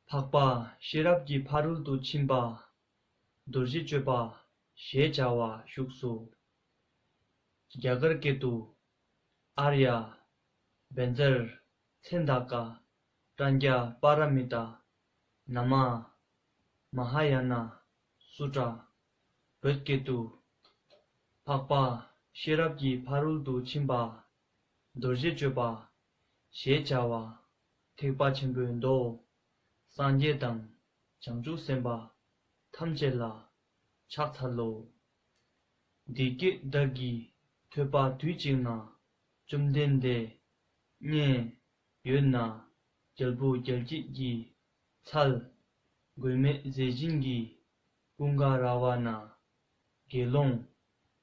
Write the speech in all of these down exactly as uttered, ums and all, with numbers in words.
འཕགས་པ་ཤེས་རབ་ཀྱི་ཕ་རོལ་ཏུ་ཕྱིན་པ་རྡོ་རྗེ་གཅོད་པ་ཞེས་བྱ་བ་བཞུགས་སོ། རྒྱ་གར་སྐད་དུ། ཨཱརྱ། བཛྲ། མཚན་དག་ག་ཊཱཉྩ་པཱ་ར་མི་ཏཱ། ན་མ། མ་ཧཱ་ཡ་ན་སུ་ཏྲ། བོད་སྐད་དུ། འཕགས་པ་ཤེས་རབ་ཀྱི་ཕ་རོལ་ཏུ་ཕྱིན་པ་རྡོ་རྗེ་གཅོད་པ་ཞེས་བྱ་བ་ཐེག་པ་ཆེན་པོའི་མདོ། སངས་རྒྱས་དང་བྱང་ཆུབ་སེམས་དཔའ་ཐམས་ཅད་ལ་ཕྱག་འཚལ་ལོ། འདི་སྐད་བདག་གིས་ཐོས་པ་དུས་གཅིག་ན། བཅོམ་ལྡན་འདས་མཉན་ཡོད་ན། རྒྱལ་པོ་རྒྱལ་བྱེད་ཀྱི་ཚལ། མགོན་མེད་ཟས་སྦྱིན་གྱི་ཀུན་དགའ་ར་བ་ན། དགེ་སློང་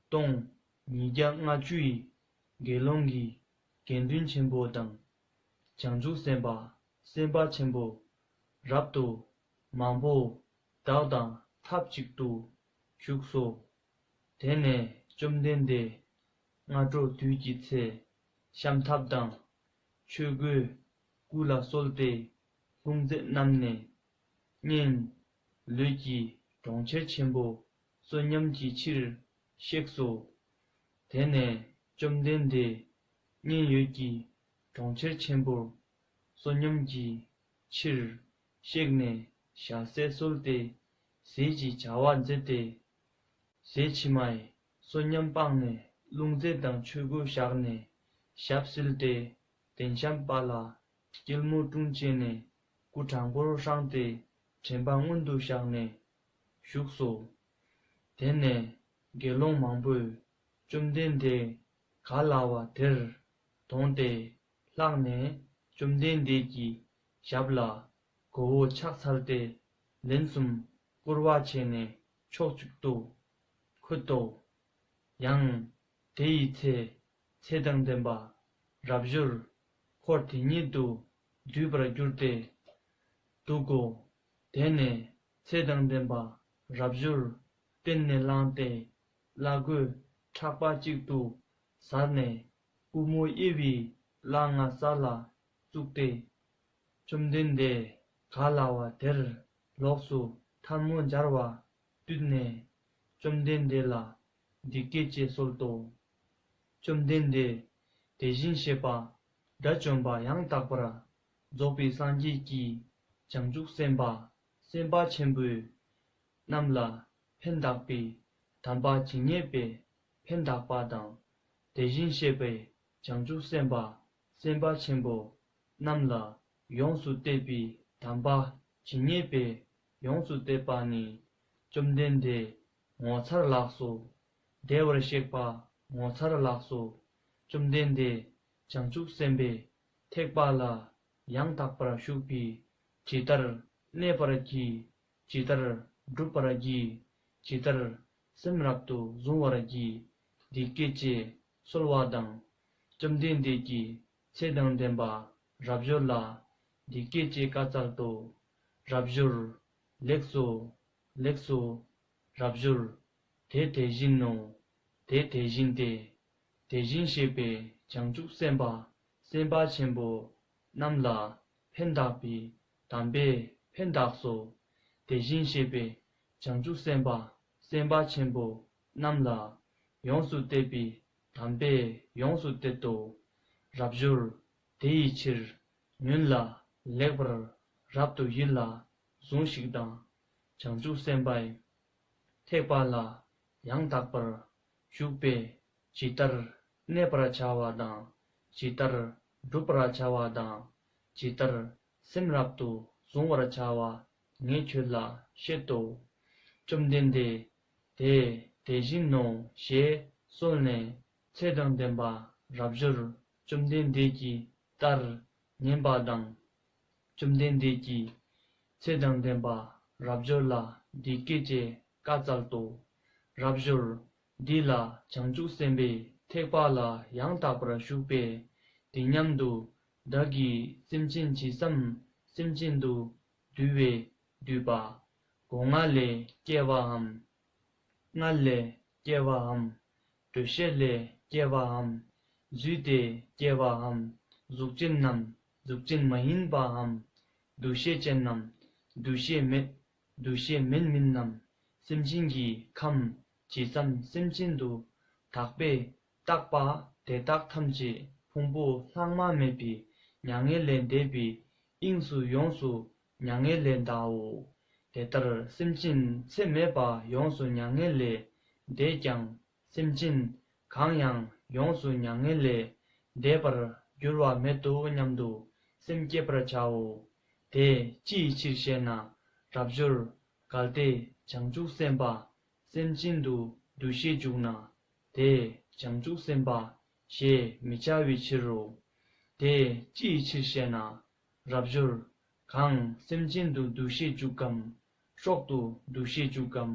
སྟོང་ཉིས་བརྒྱ་ལྔ་བཅུ་ཡི་དགེ་སློང་གི་དགེ་འདུན་ཆེན་པོ་དང་། བྱང་ཆུབ་སེམས་དཔའ་སེམས་དཔའ་ཆེན་པོ་རབ་ཏུ་མང་པོ་བདག་དང་ཐབས་ཅིག་ཏུ་བཞུགས་སོ། དེ་ནས་བཅོམ་ལྡན་འདས་སྔ་དྲོ་དུས་ཀྱི་ཚེ་ཤམ་ཐབས་དང་ཆོས་གོས་སྐུ་ལ་གསོལ་ཏེ་ལྷུང་བཟེད་བསྣམས་ནས། མཉན་ཡོད་ཀྱི་གྲོང་ཁྱེར་ཆེན་པོ་བསོད་སྙོམས་ཀྱི་ཕྱིར་གཤེགས་སོ། དེ་ནས་བཅོམ་ལྡན་འདས་མཉན་ཡོད་ཀྱི་གྲོང་ཁྱེར་ཆེན་པོར་བསོད་སྙོམས་ཀྱི་ཕྱིར་གཤེགས་ནས་ཞལ་ཟས་གསོལ་ཏེ་ཟས་ཀྱི་བྱ་བ་མཛད་དེ། ཟས་ཕྱི་མའི་བསོད་སྙོམས་སྤངས་ནས་ལྷུང་བཟེད་དང་ཆོས་གོས་བཞག་ནས་ཞབས་བསིལ་ཏེ། གདན་ཤམ་བྷ་ལ་སྐྱིལ་མོ་ཀྲུང་བཅས་ནས་སྐུ་དྲང་པོར་བསྲངས་ཏེ་དྲན་པ་མངོན་དུ་བཞག་ནས་བཞུགས་སོ། དེ་ནས་དགེ་སློང་མང་པོས་བཅོམ་ལྡན་འདས་ག་ལ་བ་དེར་དོང་སྟེ་ལྷགས་ནས་བཅོམ་ལྡན་འདས་ཀྱི་ཞབས་ལ་མགོ་བོ་ཕྱག་འཚལ་ཏེ་ལན་གསུམ་བསྐོར་བ་བྱས་ནས་ཕྱོགས་གཅིག་ཏུ་འཁོད་དོ། ཡང་དེ་ཡི་ཚེ་ཚེ་དང་ལྡན་པ་རབ་འབྱོར་འཁོར་དེ་ཉིད་དུ་འདུས་པར་གྱུར་ཏེ་འདུག་གོ། དེ་ནས་ཚེ་དང་ལྡན་པ་རབ་འབྱོར་སྟན་ནས་ལངས་ཏེ་བླ་གོས་ཕྲག་པ་གཅིག་ཏུ་གཟར་ནས་པུས་མོ་གཡས་པའི་བརླ་ང་ས་ལ་བཙུགས་ཏེ། བཅོམ་ལྡན་འདས་ག་ལ་བ་དེར་ལོགས་སུ་ཐལ་མོ་སྦྱར་བ་བཏུད་ནས་བཅོམ་ལྡན་འདས་ལ་འདི་སྐད་ཅེས་གསོལ་ཏོ། བཅོམ་ལྡན་འདས་དེ་བཞིན་གཤེགས་པ་དགྲ་བཅོམ་པ་ཡང་དག་པར་རྫོགས་པའི་སངས་རྒྱས་ཀྱིས་བྱང་ཆུབ་སེམས་དཔའ་སེམས་དཔའ་ཆེན་པོས་རྣམས་ལ་ཕན་གདགས་པའི་དམ་པ་ཇི་སྙེད་པའི་ཕན་གདགས་པ་དང་། དེ་བཞིན་གཤེགས་པའི་བྱང་ཆུབ་སེམས་དཔའ་སེམས་དཔའ་ཆེན་པོ་རྣམས་ལ་ཡོངས་སུ་གཏད་པའི་དམ་པ་ཇི་སྙེད་པའི་ཡོངས་སུ་གཏད་པ་ནི་བཅོམ་ལྡན་འདས་ངོ་མཚར་ལགས་སོ། བདེ་བར་གཤེགས་པ་ངོ་མཚར་ལགས་སོ། བཅོམ་ལྡན་འདས་བྱང་ཆུབ་སེམས་དཔའི་ཐེག་པ་ལ་ཡང་དག་པར་ཞུགས་པས་ཇི་ལྟར་གནས་པར་བགྱི། ཇི་ལྟར་བསྒྲུབ་པར་བགྱི། ཇི་ལྟར་སེམས་རབ་ཏུ་གཟུང་བར་བགྱི། འདི་སྐད་ཅེས་གསོལ་བ་དང་། བཅོམ་ལྡན་འདས་ཀྱིས་ཚེ་དང་ལྡན་པ་རབ་འབྱོར་ལ་འདི་སྐད་ཅེས་བཀའ་སྩལ་ཏོ། རབ་འབྱོར། ལེགས་སོ། ལེགས་སོ། རབ་འབྱོར། དེ་དེ་བཞིན་ནོ། དེ་དེ་བཞིན་ཏེ། དེ་བཞིན་གཤེགས་པའི་བྱང་ཆུབ་སེམས་དཔའ་སེམས་དཔའ་ཆེན་པོ་རྣམས་ལ་ཕན་གདགས་པའི་དམ་པས་ཕན་གདགས་སོ། དེ་བཞིན་གཤེགས་པའི་བྱང་ཆུབ་སེམས་དཔའ་སེམས་དཔའ་ཆེན་པོ་རྣམས་ལ་ཡོངས་སུ་གཏད་པའི་དམ་པས་ཡོངས་སུ་གཏད་དོ། རབ་འབྱོར། དེ་ཡི་ཕྱིར་ཉོན་ལ་ལེགས་པར་རབ་ཏུ་ཡིད་ལ་ཟུངས་ཤིག་དང་། བྱང་ཆུབ་སེམས་དཔའི་ཐེག་པ་ལ་ཡང་དག་པར་ཞུགས་པས་ཇི་ལྟར་གནས་པར་བྱ་བ་དང་། ཇི་ལྟར་བསྒྲུབ་པར་བྱ་བ་དང་། ཇི་ལྟར་སེམས་རབ་ཏུ་གཟུང་བར་བྱ་བ་ངས་ཁྱོད་ལ་བཤད་དོ། བཅོམ་ལྡན་འདས། དེ་དེ་བཞིན་ནོ་ཞེས་གསོལ་ནས་ཚེ་དང་ལྡན་པ་རབ་འབྱོར་བཅོམ་ལྡན་འདས་ཀྱི་ལྟར་ཉན་པ་དང་། བཅོམ་ལྡན་འདས་ཀྱིས་ཚེ་དང་ལྡན་པ་རབ་འབྱོར་ལ་འདི་སྐད་ཅེས་བཀའ་སྩལ་ཏོ། རབ་འབྱོར། འདི་ལ་བྱང་ཆུབ་སེམས་དཔའི་ཐེག་པ་ལ་ཡང་དག་པར་ཞུགས་པས་དེ་སྙམ་དུ་བདག་གིས་སེམས་ཅན་ཇི་ཙམ་སེམས་ཅན་དུ་འདུལ་བའི་འདུས་པ་སྒོ་ང་ལས་སྐྱེ་བའམ། མངལ་ལས་སྐྱེ་བའམ། འདུ་ཤེས་ལས་སྐྱེ་བའམ། བརྫུས་ཏེ་སྐྱེ་བའམ། གཟུགས་ཅན་ནམ་གཟུགས་ཅན་མ་ཡིན་པའམ། འདུ་ཤེས་ཅན་ནམ་ འདུ་ཤེས་མེད། འདུ་ཤེས་མེད་མིན་ནམ། སེམས་ཅན་གྱི་ཁམས་ཇི་ཙམ་སེམས་ཅན་དུ་དག་པས་བཏགས་པ་དེ་དག་ཐམས་ཅད་ཕུང་པོ་ལྷག་མ་མེད་པའི་མྱ་ངན་ལས་འདས་པའི་དབྱིངས་སུ་ཡོངས་སུ་མྱ་ངན་ལས་འདའོ། དེ་ལྟར་སེམས་ཅན་ཚད་མེད་པ་ཡོངས་སུ་མྱ་ངན་ལས་འདས་ཀྱང་། སེམས་ཅན་གང་ཡང་ཡོངས་སུ་མྱ་ངན་ལས་འདས་པར་འགྱུར་བ་མེད་དོ་སྙམ་དུ་སེམས་བསྐྱེད་པར་བྱའོ། དེ་ཅིའི་ཕྱིར་ཞེ་ན། རབ་འབྱོར། གལ་ཏེ་བྱང་ཆུབ་སེམས་དཔའ་སེམས་ཅན་དུ་འདུ་ཤེས་འཇུག་ན། དེ་བྱང་ཆུབ་སེམས་དཔའ་ཞེས་མི་བྱ་བའི་ཕྱིར་རོ། དེ་ཅིའི་ཕྱིར་ཞེ་ན། རབ་འབྱོར། གང་སེམས་ཅན་དུ་འདུ་ཤེས་འཇུག་གམ། སྲོག་ཏུ་འདུ་ཤེས་འཇུག་གམ།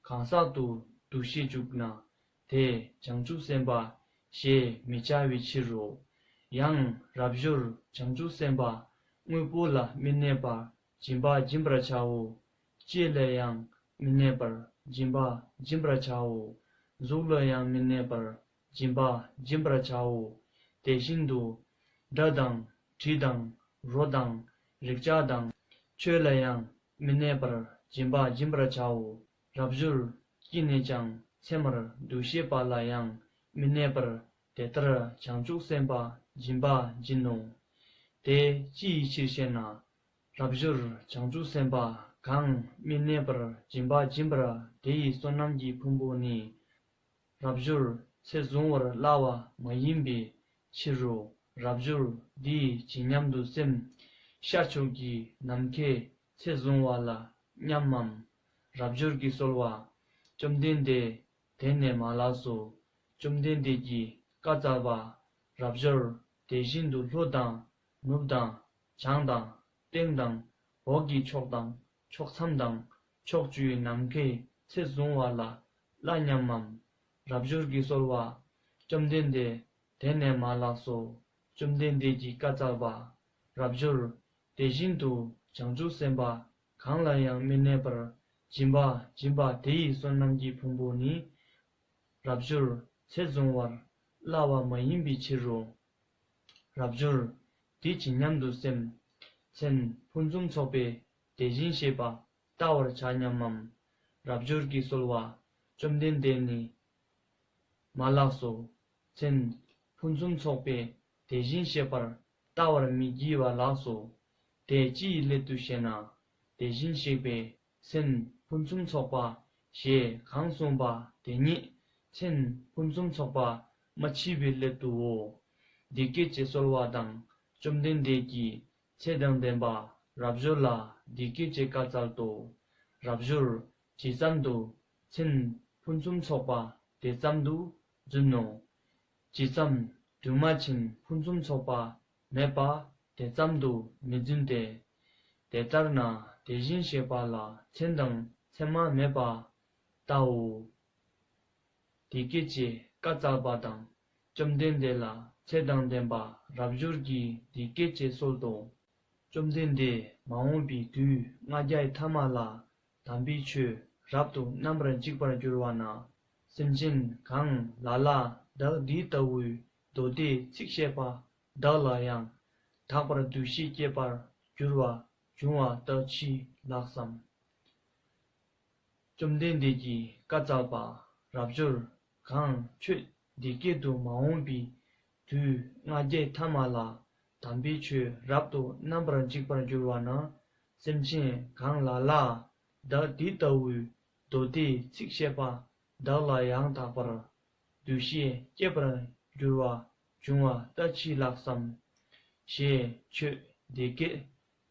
གང་ཟག་ཏུ་འདུ་ཤེས་འཇུག་ན། དེ་བྱང་ཆུབ་སེམས་དཔའ་ཞེས་མི་བྱ་བའི་ཕྱིར་རོ། ཡང་རབ་འབྱོར་བྱང་ཆུབ་སེམས་དཔའ་དངོས་པོ་ལ་མི་གནས་པར་སྦྱིན་པ་སྦྱིན་པར་བྱའོ། ལྕེ་ལ་ཡང་མི་གནས་པར་སྦྱིན་པ་སྦྱིན་པར་བྱའོ། གཟུགས་ལ་ཡང་མི་གནས་པར་སྦྱིན་པ་སྦྱིན་པར་བྱའོ། དེ་བཞིན་དུ། སྒྲ་དང་། དྲི་དང་། རོ་དང་། རེག་བྱ་དང་། ཆོས་ལ་ཡང་མི་གནས་པར་སྦྱིན་པ་སྦྱིན་པར་བྱའོ། རབ་འབྱོར། སྐྱེས་ནས་ཀྱང་མཚན་མར་འདུ་ཤེས་པ་ལ་ཡང་མི་གནས་པར་དེ་ལྟར་བྱང་ཆུབ་སེམས་དཔའ་སྦྱིན་པ་སྦྱིན་ནོ། དེ་ཅིའི་ཕྱིར་ཞེ་ན། རབ་འབྱོར་བྱང་ཆུབ་སེམས་དཔའ་གང་མི་གནས་པར་སྦྱིན་པ་སྦྱིན་པར་དེ་ཡི་བསོད་ནམས་ཀྱི་ཕུང་པོ་ནི། རབ་འབྱོར་ཚེ་གཟུང་བར་སླ་བ་མ་ཡིན་པའི་ཕྱིར་རོ། རབ་འབྱོར་འདིའི་ཇི་སྙམ་དུ་སེམས། ཤར་ཕྱོགས་ཀྱི་ནམ་མཁའི་ཚེ་གཟུང་བ་ལ་མཉམ་མམ། རབ་འབྱོར་གྱིས་གསོལ་བ། བཅོམ་ལྡན་འདས། དེ་ནས་མ་ལགས་སོ། བཅོམ་ལྡན་འདས་ཀྱིས་བཀའ་སྩལ་པ། རབ་འབྱོར། དེ་བཞིན་དུ་ལྷོ་དང་ནུབ་དང་བྱང་དང་སྟེང་དང་འོག་གི་ཕྱོགས་དང་ཕྱོགས་མཚམས་དང་ཕྱོགས་བཅུའི་ནམ་མཁའི་ཚེ་གཟུང་བ་ལ་སླ་མཉམ་མམ། རབ་འབྱོར་གྱིས་གསོལ་བ། བཅོམ་ལྡན་འདས། དེ་ནས་མ་ལགས་སོ། བཅོམ་ལྡན་འདས་ཀྱིས་བཀའ་སྩལ་པ། རབ་འབྱོར། དེ་བཞིན་དུ་བྱང་ཆུབ་སེམས་དཔའ་གང་ལ་ཡང་མི་གནས་པར་སྦྱིན་པ་སྦྱིན་པ་དེ་ཡི་བསོད་ནམས་ཀྱི་ཕུང་པོ་ནི། རབ་འབྱོར། ཚེ་གཟུང་བར་སླ་བ་མ་ཡིན་པའི་ཕྱིར་རོ། རབ་འབྱོར། དེ་ཇི་སྙམ་དུ་སེམས། མཚན་ཕུན་སུམ་ཚོགས་པའི་དེ་བཞིན་གཤེགས་པ་བལྟ་བར་བྱ་སྙམ་མམ། རབ་འབྱོར་གྱིས་གསོལ་བ། བཅོམ་ལྡན་འདས་ནི། མ་ལགས་སོ། མཚན་ཕུན་སུམ་ཚོགས་པའི་དེ་བཞིན་གཤེགས་པར་བལྟ་བར་མི་བགྱི་བ་ལགས་སོ། དེ་ཅིའི་སླད་དུ་ཞེ་ན། དེ་བཞིན་གཤེགས་པའི་མཚན་ཕུན་སུམ་ཚོགས་པ་ཞེས་གང་གསུངས་པ་དེ་ཉིད་མཚན་ཕུན་སུམ་ཚོགས་པ་མ་མཆིས་པའི་སླད་དུའོ། འདི་སྐད་ཅེས་གསོལ་བ་དང་བཅོམ་ལྡན་འདས་ཀྱིས་ཚེ་དང་ལྡན་པ་རབ་འབྱོར་ལ་འདི་སྐད་ཅེས་བཀའ་སྩལ་ཏོ། རབ་འབྱོར། ཇི་ཙམ་དུ་མཚན་ཕུན་སུམ་ཚོགས་པ་དེ་ཙམ་དུ་བརྫུན་ནོ། ཇི་ཙམ་དུ་མ་མཆིས་ཕུན་སུམ་ཚོགས་པ་མེད་པ་དེ་ཙམ་དུ་མི་བརྫུན་ཏེ། དེ་ལྟར་ན་དེ་བཞིན་གཤེགས་པ་ལ་མཚན་དང་མཚན་མ་མེད་པ་བལྟའོ། འདི་སྐད་ཅེས་བཀའ་སྩལ་པ་དང་། བཅོམ་ལྡན་འདས་ལ་ཚེ་དང་ལྡན་པ་རབ་འབྱོར་གྱིས་འདི་སྐད་ཅེས་གསོལ་ཏོ། བཅོམ་ལྡན་འདས། མ་འོངས་པའི་དུས་ལྔ་བརྒྱའི་ཐ་མ་ལ་དམ་པའི་ཆོས་རབ་ཏུ་རྣམ་པར་འཇིག་པར་འགྱུར་བ་ན། སེམས་ཅན་གང་ལ་ལ་བདག་འདི་ལྟ་བུའི་མདོ་སྡེའི་ཚིག་བཤད་པ་བདག་ལ་ཡང་དག་པར་འདུ་ཤེས་སྐྱེས་པར་འགྱུར་བ་བྱུང་བ་ལྟ་ཅི་ལགས་སམ། བཅོམ་ལྡན་འདས་ཀྱིས་བཀའ་སྩལ་པ། རབ་འབྱོར། གང་ཁྱོད་འདི་སྐད་དུ་མ་འོངས་པའི་དུས་ལྔ་བརྒྱའི་ཐ་མ་ལ་དམ་པའི་ཆོས་རབ་ཏུ་རྣམ་པར་འཇིག་པར་འགྱུར་བ་ན། སེམས་ཅན་གང་ལ་ལ་བདག་འདི་ལྟ་བུའི་མདོ་སྡེའི་ཚིག་བཤད་པ་བདག་ལ་ཡང་དག་པར་འདུ་ཤེས་སྐྱེས་པར་འགྱུར་བ་བྱུང་བ་ལྟ་ཅི་ལགས་སམ། ཞེས་ཁྱོད་འདི་སྐད་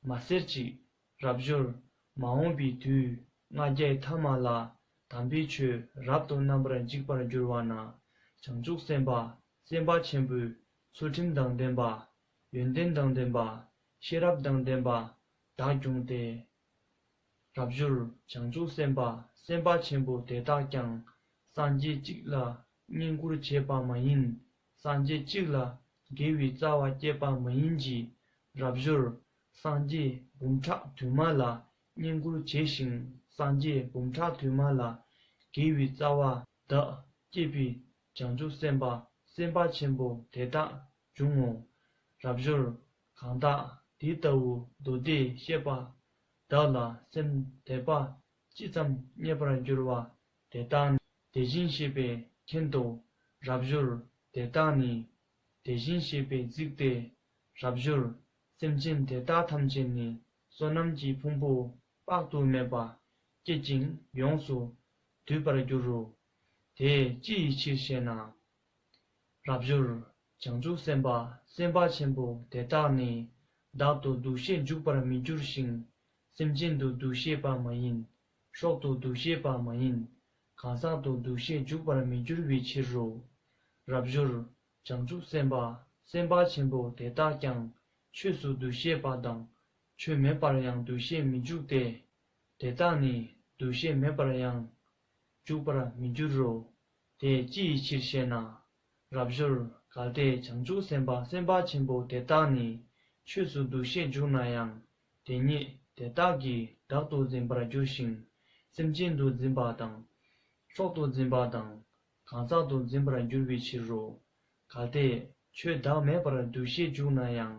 མ་ཟེར་ཅིག། རབ་འབྱོར། མ་འོངས་པའི་དུས་ལྔ་བརྒྱའི་ཐ་མ་ལ་དམ་པའི་ཆོས་རབ་ཏུ་རྣམ་པར་འཇིག་པར་འགྱུར་བ་ན། བྱང་ཆུབ་སེམས་དཔའ་སེམས་དཔའ་ཆེན་པོའི་ཚུལ་ཁྲིམས་དང་ལྡན་པ། ཡོན་ཏན་དང་ལྡན་པ། ཤེས་རབ་དང་ལྡན་པ་དག་འབྱུང་སྟེ། རབ་འབྱོར། བྱང་ཆུབ་སེམས་དཔའ་སེམས་དཔའ་ཆེན་པོ་དེ་དག་ཀྱང་སངས་རྒྱས་གཅིག་ལ་བསྙེན་བཀུར་བྱེད་པ་མ་ཡིན། སངས་རྒྱས་གཅིག་ལ་དགེ་བའི་རྩ་བ་བསྐྱེད་པ་མ་ཡིན་གྱི། རབ་འབྱོར། སངས་རྒྱས་འབུམ་ཕྲག་དུ་མ་ལ་བསྙེན་བཀུར་བྱས་ཤིང་སངས་རྒྱས་འབུམ་ཕྲག་དུ་མ་ལ་དགེ་བའི་རྩ་བ་དག་བསྐྱེད་པའི་བྱང་ཆུབ་སེམས་དཔའ་སེམས་དཔའ་ཆེན་པོ་དེ་དག་འབྱུང་ངོ་། རབ་འབྱོར། གང་དག་དེ་ལྟ་བུ་མདོ་སྡེ་བཤད་པ་ བདག་ལ་སེམས་དད་པ་ཅི་ཙམ་རྙེད་པར་འགྱུར་བ་དེ་དག་ནི། དེ་བཞིན་གཤེགས་པས་མཁྱེན་ཏོ། རབ་འབྱོར། དེ་དག་ནི། དེ་བཞིན་གཤེགས་པས་གཟིགས་ཏེ། རབ་འབྱོར། སེམས་ཅན་དེ་དག་ཐམས་ཅད་ནི་བསོད་ནམས་ཀྱི་ཕུང་པོ་དཔག་ཏུ་མེད་པ་བསྐྱེད་ཅིང་ཡོངས་སུ་དུད་པར་འགྱུར་རོ། དེ་ཅི་ཡི་ཕྱིར་ཞེ་ན། རབ་འབྱོར། བྱང་ཆུབ་སེམས་དཔའ་སེམས་དཔའ་ཆེན་པོ་དེ་དག་ནི་བདག་ཏུ་འདུ་ཤེས་འཇུག་པར་མི་འགྱུར་ཞིང་། སེམས་ཅན་དུ་འདུ་ཤེས་པ་མ་ཡིན། སྲོག་ཏུ་འདུ་ཤེས་པ་མ་ཡིན། གང་ཟག་ཏུ་འདུ་ཤེས་འཇུག་པར་མི་འགྱུར་བའི་ཕྱིར་རོ། རབ་འབྱོར། བྱང་ཆུབ་སེམས་དཔའ་སེམས་དཔའ་ཆེན་པོ་དེ་དག་ཀྱང་ཆོས་སུ་འདུ་ཤེས་པ་དང་ཆོས་མེད་པར་ཡང་འདུ་ཤེས་མི་འཇུག་སྟེ། དེ་དག་ནི་འདུ་ཤེས་མེད་པར་ཡང་འཇུག་པར་མི་འགྱུར་རོ། དེ་ཅི་ཡི་ཕྱིར་ཞེ་ན། རབ་འབྱོར། གལ་ཏེ་བྱང་ཆུབ་སེམས་དཔའ་སེམས་དཔའ་ཆེན་པོ་དེ་དག་ནི་ཆོས་སུ་འདུ་ཤེས་འཇུག་ན་ཡང་དེ་ཉིད་དེ་དག་གིས་བདག་ཏུ་འཛིན་པར་འགྱུར་ཞིང་། སེམས་ཅན་དུ་འཛིན་པ་དང་། སྲོག་ཏུ་འཛིན་པ་དང་། གང་ཟག་ཏུ་འཛིན་པར་འགྱུར་བའི་ཕྱིར་རོ། གལ་ཏེ་ཆོས་བདག་མེད་པར་འདུ་ཤེས་འཇུག་ན་ཡང་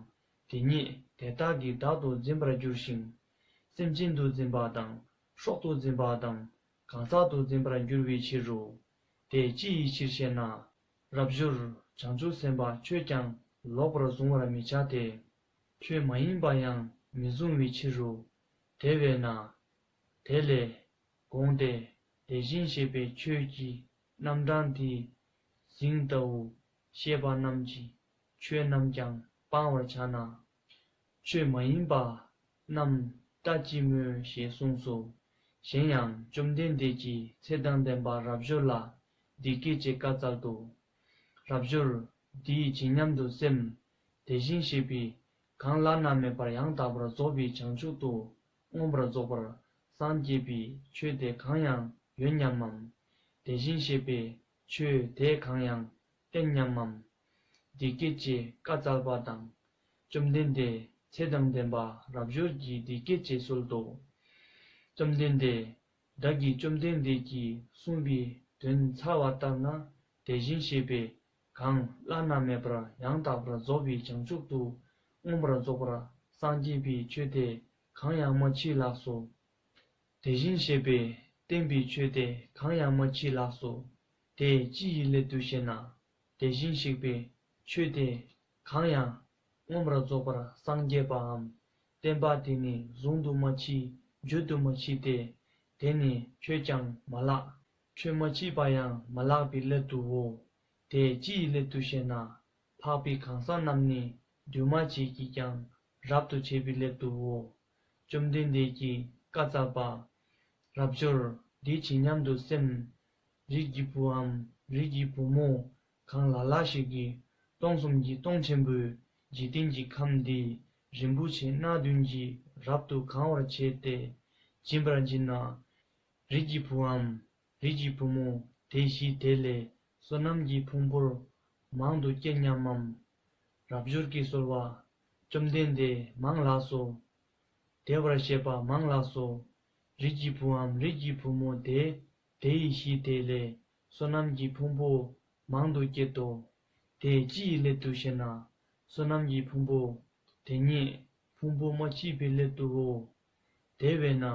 དེ་ཉིད་དེ་དག་གིས་བདག་ཏུ་འཛིན་པར་འགྱུར་ཞིང་། སེམས་ཅན་དུ་འཛིན་པ་དང་སྲོག་ཏུ་འཛིན་པ་དང་གང་ཟག་ཏུ་འཛིན་པར་འགྱུར་བའི་ཕྱིར་རོ། དེ་ཅི་ཡི་ཕྱིར་ཞེ་ན། རབ་འབྱོར། བྱང་ཆུབ་སེམས་དཔའ་ཆོས་ཀྱང་ལོག་པར་གཟུང་བར་མི་བྱ་སྟེ། ཆོས་མ་ཡིན་པ་ཡང་མི་གཟུང་བའི་ཕྱིར་རོ། དེ་བས་ན། དེ་ལས་དགོངས་ཏེ་དེ་བཞིན་གཤེགས་པའི་ཆོས་ཀྱི་རྣམ་གྲངས་འདི་ཟིང་ལྟ་བུ་ཤེས་པ་རྣམས་ཀྱིས་ཆོས་རྣམས་ཀྱང་སྤང་བར་བྱ་ན། ཆོས་མ་ཡིན་པ་རྣམས་ལྟ་ཅི་སྨོས་ཞེས་གསུངས་སོ། གཞན་ཡང་བཅོམ་ལྡན་འདས་ཀྱིས་ཚེ་དང་ལྡན་པ་རབ་འབྱོར་ལ་འདི་སྐད་ཅེས་བཀའ་སྩལ་ཏོ། རབ་འབྱོར། འདིས་ཇི་སྙམ་དུ་སེམས། དེ་བཞིན་གཤེགས་པའི་གང་བླ་ན་མེད་པར་ཡང་དག་པར་རྫོགས་པའི་བྱང་ཆུབ་ཏུ་མངོན་པར་རྫོགས་པར་སངས་རྒྱས་པའི་ཆོས་དེ་གང་ཡང་ཡོད་སྙམ་མམ། དེ་བཞིན་གཤེགས་པའི་ཆོས་དེ་གང་ཡང་བསྟན་སྙམ་མམ། འདི་སྐད་ཅེས་བཀའ་སྩལ་པ་དང་། བཅོམ་ལྡན་འདས་ཚེ་དང་ལྡན་པ་རབ་འབྱོར་གྱིས་འདི་སྐད་ཅེས་གསོལ་ཏོ། བཅོམ་ལྡན་འདས། བདག་གིས་བཅོམ་ལྡན་འདས་ཀྱིས་གསུངས་པའི་དོན་ཚར་བ་ལྟར་ན། དེ་བཞིན་གཤེགས་པས་གང་བླ་ན་མེད་པར་ཡང་དག་པར་རྫོགས་པའི་བྱང་ཆུབ་ཏུ་མངོན་པར་རྫོགས་པར་སངས་རྒྱས་པའི་ཆོས་དེ་གང་ཡང་མ་མཆིས་ལགས་སོ། དེ་བཞིན་གཤེགས་པས་བསྟན་པའི་ཆོས་དེ་གང་ཡང་མ་མཆིས་ལགས་སོ། དེ་ཅི་ཡི་སླད་དུ་ཞེ་ན། དེ་བཞིན་གཤེགས་པས་ཆོས་དེ་གང་ཡང་མངོན་པར་རྫོགས་པར་སངས་རྒྱས་པའམ། བསྟན་པ་དེ་ནི་གཟུང་དུ་མ་མཆིས་བརྗོད་དུ་མ་མཆིས་ཏེ། དེ་ནི་ཆོས་ཀྱང་མ་ལགས། ཆོས་མ་མཆིས་པ་ཡང་མ་ལགས་པའི་སླད་དུའོ། དེ་ཅི་ཡི་སླད་དུ་ཞེ་ན། འཕགས་པའི་གང་ཟག་རྣམས་ནི་འདུས་མ་བྱས་ཀྱིས་ཀྱང་རབ་ཏུ་བྱེད་པའི་སླད་དུའོ། བཅོམ་ལྡན་འདས་ཀྱིས་བཀའ་སྩལ་པ། རབ་འབྱོར། འདི་ཇི་སྙམ་དུ་སེམས། རིགས་ཀྱི་བུའམ་རིགས་ཀྱི་བུ་མོ་གང་ལ་ལ་ཞིག་གིས་སྟོང་གསུམ་གྱི་སྟོང་ཆེན་པོའི་འཇིག་རྟེན་གྱི་ཁམས་འདི་རིན་པོ་ཆེ་སྣ་བདུན་གྱིས་རབ་ཏུ་གང་བར་བྱས་ཏེ་སྦྱིན་པར་བགྱིད་ན། རིགས་ཀྱི་བུའམ་རིགས་ཀྱི་བུ་མོ་དེ་གཞི་དེ་ལས་བསོད་ནམས་ཀྱི་ཕུང་པོར་མང་དུ་སྐྱེ་སྙམ་མམ། རབ་འབྱོར་གྱིས་གསོལ་བ། བཅོམ་ལྡན་འདས་མང་ལགས་སོ། དེ་བར་བཤད་པ་མང་ལགས་སོ། རིགས་ཀྱི་བུའམ་རིགས་ཀྱི་བུ་མོ་དེ་དེ་ཡི་གཞི་དེ་ལས་བསོད་ནམས་ཀྱི་ཕུང་པོ་མང་དུ་སྐྱེད་དོ། དེ་ཅི་ཡི་སླད་དུ་ཞེ་ན། བསོད་ནམས་ཀྱི་ཕུང་པོ་དེ་ཉིད་ཕུང་པོ་མ་མཆིས་པའི་སླད་དུའོ། དེ་བས་ན།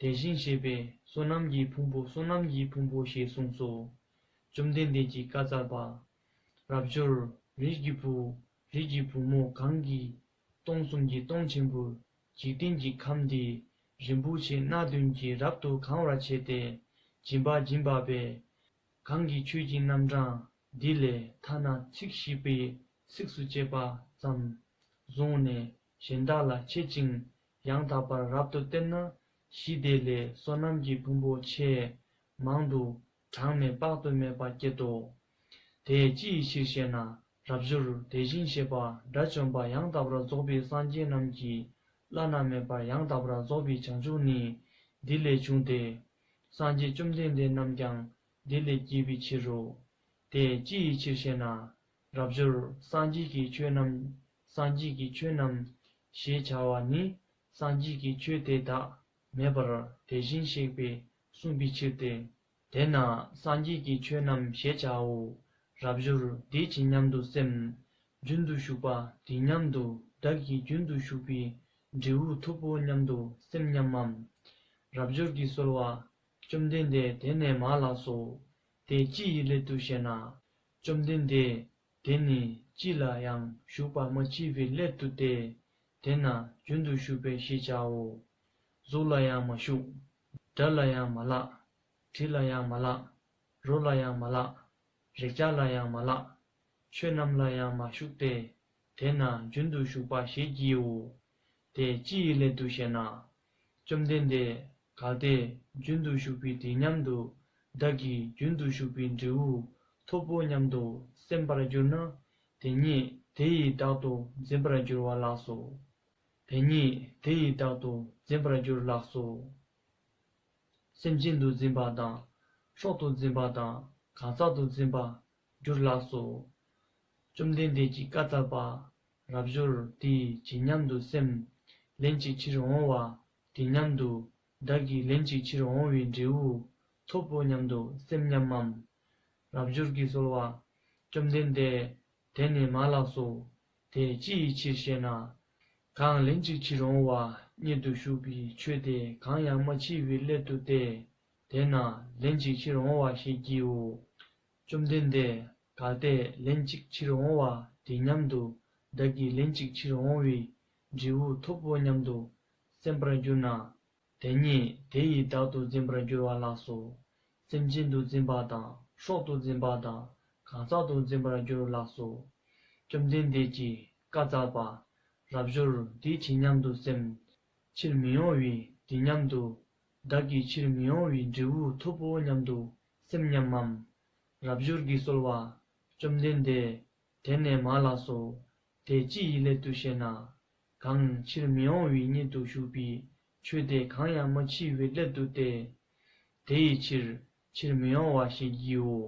དེ་བཞིན་གཤེགས་པས་བསོད་ནམས་ཀྱི་ཕུང་པོ་བསོད་ནམས་ཀྱི་ཕུང་པོ་ཞེས་གསུངས་སོ། བཅོམ་ལྡན་འདས་ཀྱིས་བཀའ་སྩལ་པ། རབ་འབྱོར། རིགས་ཀྱི་བུ། རིགས་ཀྱི་བུ་མོ་གང་གིས་སྟོང་གསུམ་གྱི་སྟོང་ཆེན་པོའི་འཇིག་རྟེན་གྱི་ཁམས་འདི་རིན་པོ་ཆེ་སྣ་བདུན་གྱིས་རབ་ཏུ་གང་བར་བྱས་ཏེ་སྦྱིན་པ་སྦྱིན་པ་བས། གང་གིས་ཆོས་ཀྱི་རྣམ་གྲངས་འདི་ལས་ཐ་ན་ཚིག་བཞི་པའི་ཚིགས་སུ་བཅད་པ་ཙམ་བཟུང་ནས་གཞན་དག་ལ་འཆད་ཅིང་ཡང་དག་པར་རབ་ཏུ་བསྟན་ན། གཞི་དེ་ལས་བསོད་ནམས་ཀྱི་ཕུང་པོ་ཆེས་མང་དུ་གྲངས་མེད་དཔག་ཏུ་མེད་པ་སྐྱེད་དོ། དེ་ཅི་ཡི་ཕྱིར་ཞེ་ན། རབ་འབྱོར། དེ་བཞིན་གཤེགས་པ་དགྲ་བཅོམ་པ་ཡང་དག་པར་རྫོགས་པའི་སངས་རྒྱས་རྣམས་ཀྱིས་བླ་ན་མེད་པར་ཡང་དག་པར་རྫོགས་པའི་བྱང་ཆུབ་ནི་འདི་ལས་བྱུང་སྟེ། སངས་རྒྱས་བཅོམ་ལྡན་འདས་རྣམས་ཀྱང་འདི་ལས་སྐྱེས་པའི་ཕྱིར་རོ། དེ་ཅི་ཡི་ཕྱིར་ཞེ་ན། རབ་འབྱོར། སངས་རྒྱས་ཀྱི་ཆོས་རྣམས། སངས་རྒྱས་ཀྱི་ཆོས་རྣམས་ཞེས་བྱ་བ་ནི་སངས་རྒྱས་ཀྱི་ཆོས་དེ་དག་མེད་པར་དེ་བཞིན་གཤེགས་པས་གསུངས་པའི་ཕྱིར་ཏེ། དེས་ན་སངས་རྒྱས་ཀྱི་ཆོས་རྣམས་ཞེས་བྱའོ། རབ་འབྱོར། འདི་ཇི་སྙམ་དུ་སེམས། རྒྱུན་དུ་ཞུགས་པ་དེ་སྙམ་དུ་བདག་གིས་རྒྱུན་དུ་ཞུགས་པའི་ འབྲས་བུ་ཐོབ་བོ་སྙམ་དུ་སེམས་མཉམ་མམ། རབ་འབྱོར་གྱིས་གསོལ་བ། བཅོམ་ལྡན་འདས། དེ་ནས་མ་ལགས་སོ། དེ་ཅི་ཡི་སླད་དུ་ཞེ་ན། བཅོམ་ལྡན་འདས། དེ་ནི་ཅི་ལ་ཡང་ཞུགས་པ་མ་མཆིས་པའི་སླད་དུ་སྟེ། དེས་ན་རྒྱུན་དུ་ཞུགས་པའི་ཞེས་བྱའོ། གཟུགས་ལ་ཡང་མ་ཞུགས། སྒྲ་ལ་ཡང་མ་ལགས། དྲི་ལ་ཡང་མ་ལགས། རོ་ལ་ཡང་མ་ལགས། རེག་བྱ་ལ་ཡང་མ་ལགས། ཆོས་རྣམས་ལ་ཡང་མ་ཞུགས་ཏེ། དེས་ན་རྒྱུན་དུ་ཞུགས་པ་ཞེས་བགྱིའོ། དེ་ཅི་ཡི་སླད་དུ་ཞེ་ན། བཅོམ་ལྡན་འདས། གལ་ཏེ་རྒྱུན་དུ་ཞུགས་པའི་དུས་མཉམ་དུ་བདག་གིས་རྒྱུན་དུ་ཞུགས་པའི་འབྲས་བུ་ཐོབ་བོ་སྙམ་དུ་སེམས་པར་གྱུར་ན། དེ་ཉིད་དེ་ཡིས་བདག་ཏུ་འཛིན་པར་འགྱུར་བ་ལགས་སོ། དེ་ཉིད་དེ་ཡིས་བདག་ཏུ་འཛིན་པར་འགྱུར་ལགས་སོ། སེམས་ཅན་དུ་འཛིན་པ་དང་། སྲོག་ཏུ་འཛིན་པ་དང་གང་ཟག་ཏུ་འཛིན་པར་འགྱུར་ལགས་སོ། བཅོམ་ལྡན་འདས་ཀྱིས་བཀའ་སྩལ་པ། རབ་འབྱོར། དེ་ཇི་སྙམ་དུ་སེམས། ལན་ཅིག་ཕྱིར་འོང་བ་དེ་སྙམ་དུ་བདག་གིས་ལན་ཅིག་ཕྱིར་འོང་བའི་འབྲས་བུ་ཐོབ་བོ་སྙམ་དུ་སེམས་མཉམ་མམ། རབ་འབྱོར་གྱིས་གསོལ་བ། བཅོམ་ལྡན་འདས། དེ་ནས་མ་ལགས་སོ། དེ་ཅི་ཡི་ཕྱིར་ཞེ་ན། གང་ལན་ཅིག་ཕྱིར་འོང་བ་ཉིད་དུ་ཞུགས་པའི་ཆོས་དེ་གང་ཡང་མ་མཆིས་པའི་སླད་དུ་སྟེ། དེས་ན་ལན་ཅིག་ཕྱིར་འོང་བ་ཞེས་བགྱིའོ། བཅོམ་ལྡན་འདས། གལ་ཏེ་ལན་ཅིག་ཕྱིར་འོང་བ་དེ་སྙམ་དུ་བདག་གིས་ལན་ཅིག་ཕྱིར་འོང་བའི་འབྲས་བུ་ཐོབ་བོ་སྙམ་དུ་སེམས་པར་གྱུར་ན། དེ་ཉིད་དེ་ཡིས་བདག་ཏུ་འཛིན་པར་འགྱུར་བ་ལགས་སོ། སེམས་ཅན་དུ་འཛིན་པ་དང་སྲོག་ཏུ་འཛིན་པ་དང་གང་ཟག་ཏུ་འཛིན་པར་འགྱུར་ལགས་སོ། བཅོམ་ལྡན་འདས་ཀྱིས་བཀའ་སྩལ་པ། རབ་འབྱོར། འདི་ཇི་སྙམ་དུ་སེམས། ཕྱིར་མི་འོང་བའི་དུས་མཉམ་དུ་བདག་གིས་ཕྱིར་མི་འོང་བའི་འབྲས་བུ་ཐོབ་བོ་སྙམ་དུ་སེམས་མཉམ་མམ། རབ་འབྱོར་གྱིས་གསོལ་བ། བཅོམ་ལྡན་འདས། དེ་ནས་མ་ལགས་སོ། དེ་ཅི་ཡི་སླད་དུ་ཞེ་ན། གང་ཕྱིར་མི་འོང་བའི་ཉིད་དུ་ཞུགས་པའི་ཆོས་དེ་གང་ཡང་མ་མཆིས་པའི་སླད་དུ་སྟེ། དེ་ཡི་ཕྱིར་ཕྱིར་མི་འོང་བ་ཞེས་བགྱིའོ།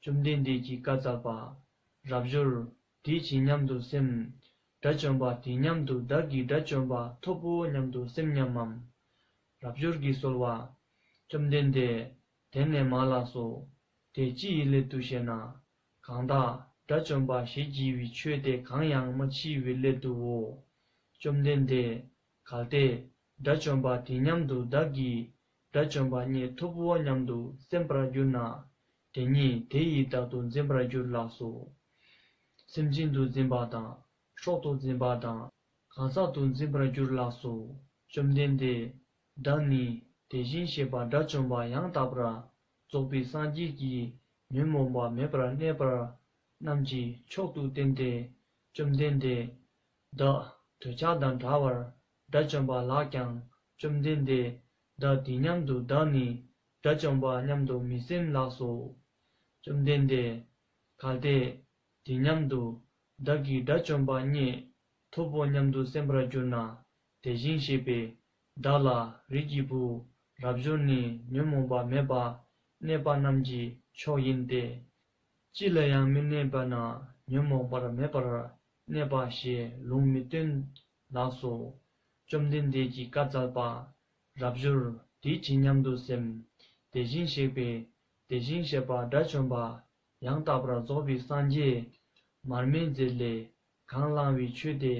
བཅོམ་ལྡན་འདས་ཀྱིས་བཀའ་སྩལ་པ། རབ་འབྱོར། དེ་ཇི་སྙམ་དུ་སེམས། དགྲ་བཅོམ་པ་དེ་སྙམ་དུ་བདག་གིས་དགྲ་བཅོམ་པ་ཐོབ་བོ་སྙམ་དུ་སེམས་མཉམ་མམ། རབ་འབྱོར་གྱིས་གསོལ་བ། བཅོམ་ལྡན་འདས། དེ་ནས་མ་ལགས་སོ། དེ་ཅི་ཡི་སླད་དུ་ཞེ་ན། གང་དག་དགྲ་བཅོམ་པ་ཞེས་བགྱི་བའི་ཆོས་དེ་གང་ཡང་མ་མཆིས་པའི་སླད་དུའོ། བཅོམ་ལྡན་འདས། གལ་ཏེ་དགྲ་བཅོམ་པ་དེ་སྙམ་དུ་བདག་གིས་དགྲ་བཅོམ་པ་ཉིད་ཐོབ་བོ་སྙམ་དུ་སེམས་པར་གྱུར་ན། དེ་ཉིད་དེ་ཡིས་བདག་ཏུ་འཛིན་པར་འགྱུར་ལགས་སོ། སེམས་ཅན་དུ་འཛིན་པ་དང་སྲོག་ཏུ་འཛིན་པ་དང་གང་ཟག་ཏུ་འཛིན་པར་འགྱུར་ལགས་སོ། བཅོམ་ལྡན་འདས། བདག་ནི་དེ་བཞིན་གཤེགས་པ་དགྲ་བཅོམ་པ་ཡང་དག་པར་རྫོགས་པའི་སངས་རྒྱས་ཀྱིས་ཉོན་མོངས་པ་མེད་པར་གནས་པ་རྣམས་ཀྱི་མཆོག་ཏུ་བསྟན་ཏེ། བཅོམ་ལྡན་འདས། བདག་འདོད་ཆགས་དང་བྲལ་བར་དགྲ་བཅོམ་པ་ལགས་ཀྱང་། བཅོམ་ལྡན་འདས། བདག་དེ་སྙམ་དུ་བདག་ནི་དགྲ་བཅོམ་པ་སྙམ་དུ་མི་སེམས་ལགས་སོ། བཅོམ་ལྡན་འདས། གལ་ཏེ་དེ་སྙམ་དུ་བདག་གིས་དགྲ་བཅོམ་པ་ཉིད་ཐོབ་བོ་སྙམ་དུ་སེམས་པར་གྱུར་ན། དེ་བཞིན་གཤེགས་པས་བདག་ལ་རིགས་ཀྱི་བུ་རབ་འབྱོར་ནི་ཉོན་མོངས་པ་མེད་པར་གནས་པ་རྣམས་ཀྱི་མཆོག་ཡིན་ཏེ། ཅི་ལ་ཡང་མི་གནས་པ་ན་ཉོན་མོངས་པར་མེད་པར་གནས་པ་ཞེས་ལུང་མི་སྟོན་ལགས་སོ། བཅོམ་ལྡན་འདས་ཀྱིས་བཀའ་སྩལ་པ། རབ་འབྱོར། དེ་ཇི་སྙམ་དུ་སེམས། དེ་བཞིན་གཤེགས་པས་དེ་བཞིན་གཤེགས་པ་དགྲ་བཅོམ་པ་ཡང་དག་པར་རྫོགས་པའི་སངས་རྒྱས་མར་མེ་མཛད་ལས་གང་བླང་བའི་ཆོས་དེ་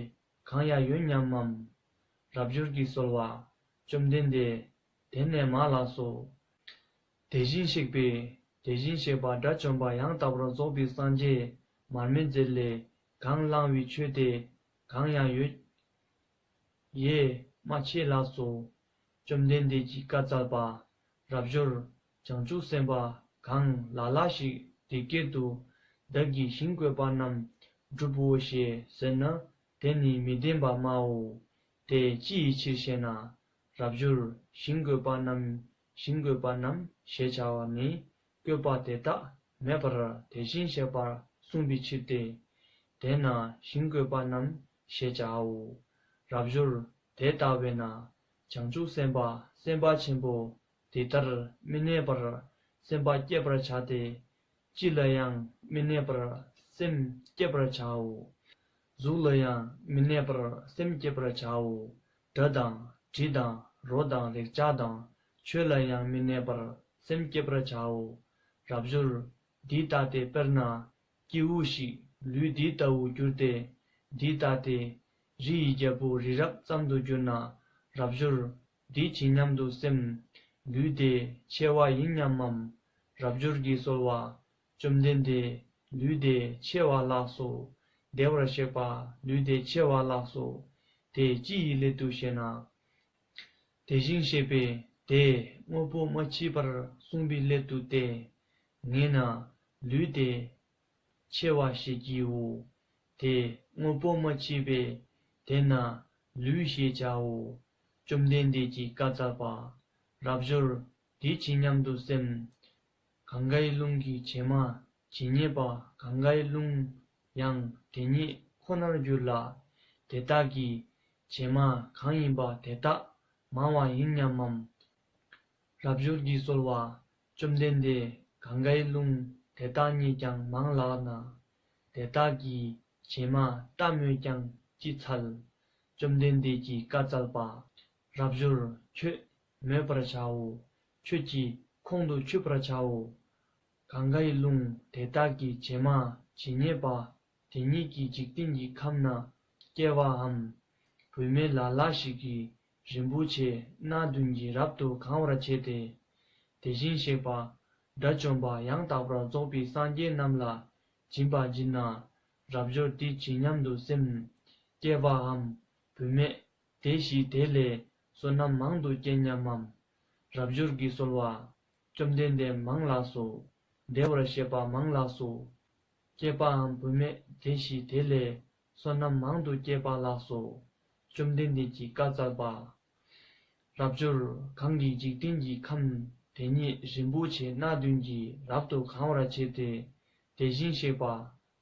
གང་ཡང་ཡོད་སྙམ་མམ། རབ་འབྱོར་གྱིས་གསོལ་བ། བཅོམ་ལྡན་འདས། དེ་ནས་མ་ལགས་སོ། དེ་བཞིན་གཤེགས་པས་དེ་བཞིན་གཤེགས་པ་དགྲ་བཅོམ་པ་ཡང་དག་པར་རྫོགས་པའི་སངས་རྒྱས་མར་མེ་མཛད་ལས་གང་བླང་བའི་ཆོས་དེ་གང་ཡང་ཡོད་ཡེ་མ་མཆིས་ལགས་སོ། བཅོམ་ལྡན་འདས་ཀྱིས་བཀའ་སྩལ་པ། རབ་འབྱོར། བྱང་ཆུབ་སེམས་དཔའ་གང་ལ་ལ་ཞིག་དེ་སྐད་དུ་བདག་གིས་ཞིང་བཀོད་པ་རྣམས་སྒྲུབ་བོ་ཞེས་ཟེར་ན། དེ་ནི་མི་བདེན་པ་སྨྲའོ། དེ་ཅི་ཡི་ཕྱིར་ཞེ་ན། རབ་འབྱོར། ཞིང་བཀོད་པ་རྣམས་ཞིང་བཀོད་པ་རྣམས་ཞེས་བྱ་བ་ནི་བཀོད་པ་དེ་དག་མེད་པར་དེ་བཞིན་གཤེགས་པར་གསུངས་པའི་ཕྱིར་ཏེ། དེས་ན་ཞིང་བཀོད་པ་རྣམས་ཞེས་བྱའོ། རབ་འབྱོར། དེ་ལྟ་བས་ན་བྱང་ཆུབ་སེམས་དཔའ་སེམས་དཔའ་ཆེན་པོ་དེ་ལྟར་མི་གནས་པར་སེམས་པ་བསྐྱེད་པར་བྱ་སྟེ། ཅི་ལ་ཡང་མི་གནས་པར་སེམས་བསྐྱེད་པར་བྱའོ། གཟུགས་ལ་ཡང་མི་གནས་པར་སེམས་བསྐྱེད་པར་བྱའོ། སྒྲ་དང་། དྲི་དང་། རོ་དང་། རེག་བྱ་དང་། ཆོས་ལ་ཡང་མི་གནས་པར་སེམས་བསྐྱེད་པར་བྱའོ། རབ་འབྱོར། འདི་ལྟ་སྟེ་དཔེར་ན་སྐྱེ་བོ་ཞིག་ལུས་འདི་ལྟ་བུར་གྱུར་ཏེ། འདི་ལྟ་སྟེ། རི་ཡི་རྒྱལ་པོ་རི་རབ་ཙམ་དུ་གྱུར་ན། རབ་འབྱོར་འདི་ཇི་སྙམ་དུ་སེམས། ལུས་དེ་ཆེ་བ་ཡིན་སྙམ་མམ། རབ་འབྱོར་གྱིས་གསོལ་བ། བཅོམ་ལྡན་འདས། ལུས་དེ་ཆེ་བ་ལགས་སོ། བདེ་བར་གཤེགས་པ། ལུས་དེ་ཆེ་བ་ལགས་སོ། དེ་ཅི་ཡི་སླད་དུ་ཞེ་ན། དེ་བཞིན་གཤེགས་པས་དེ་དངོས་པོ་མ་མཆིས་པར་གསུངས་པའི་སླད་དུ་སྟེ། ངེས་ན་ལུས་དེ་ཆེ་བ་ཞེས་བགྱིའོ། དེ་དངོས་པོ་མ་མཆིས་པས་དེས་ན་ལུས་ཞེས་བྱའོ། བཅོམ་ལྡན་འདས་ཀྱིས་བཀའ་སྩལ་པ། རབ་འབྱོར་འདི་ཇི་སྙམ་དུ་སེམས། གངྒཱའི་ཀླུང་གི་བྱེ་མ་ཇི་སྙེད་པ་གངྒཱའི་ཀླུང་ཡང་དེ་སྙེད་ཁོ་ནར་འགྱུར་ལ། དེ་དག་གི་བྱེ་མ་གང་ཡིན་པ་དེ་དག་མང་བ་ཡིན་སྙམ་མམ། རབ་འབྱོར་གྱིས་གསོལ་བ། བཅོམ་ལྡན་འདས། གངྒཱའི་ཀླུང་དེ་དག་ཉིད་ཀྱང་མང་ལགས་ན། དེ་དག་གི་བྱེ་མ་ལྟ་སྨོས་ཀྱང་ཅི་འཚལ། བཅོམ་ལྡན་འདས་ཀྱིས་བཀའ་སྩལ་པ། རབ་འབྱོར་ཁྱོད་མོས་པར་བྱའོ། ཁྱོད་ཀྱིས་ཁོང་དུ་ཆུད་པར་བྱའོ། གངྒཱའི་ཀླུང་དེ་དག་གི་བྱེ་མ་ཇི་སྙེད་པ་དེ་ཉིད་ཀྱི་འཇིག་རྟེན་གྱི་ཁམས་ན་སྐྱེ་བའམ། བུད་མེད་ལ་ལ་ཞིག་གིས་རིན་པོ་ཆེ་སྣ་བདུན་གྱིས་རབ་ཏུ་གང་བར་བྱས་ཏེ། དེ་བཞིན་གཤེགས་པ་དགྲ་བཅོམ་པ་ཡང་དག་པར་རྫོགས་པའི་སངས་རྒྱས་རྣམས་ལ་སྦྱིན་པ་བགྱིད་ན། རབ་འབྱོར་འདི་ཇི་སྙམ་དུ་སེམས། སྐྱེ་བའམ། བུད་མེད་དེ་ཞིག་དེ་ལས་བསོད་ནམས་མང་དུ་སྐྱེ་སྙམ་མམ། རབ་འབྱོར་གྱིས་གསོལ་བ། བཅོམ་ལྡན་འདས། མང་ལགས་སོ། བདེ་བར་གཤེགས་པ། མང་ལགས་སོ། སྐྱེས་པའམ་བུད་མེད་དེ་ཞིག་དེ་ལས་བསོད་ནམས་མང་དུ་སྐྱེས་པ་ལགས་སོ། བཅོམ་ལྡན་འདས་ཀྱིས་བཀའ་སྩལ་པ། རབ་འབྱོར། གང་གི་འཇིག་རྟེན་གྱི་ཁམས་དེ་ཉིད་རིན་པོ་ཆེ་སྣ་བདུན་གྱིས་རབ་ཏུ་གང་བར་བྱས་ཏེ། དེ་བཞིན་གཤེགས་པ་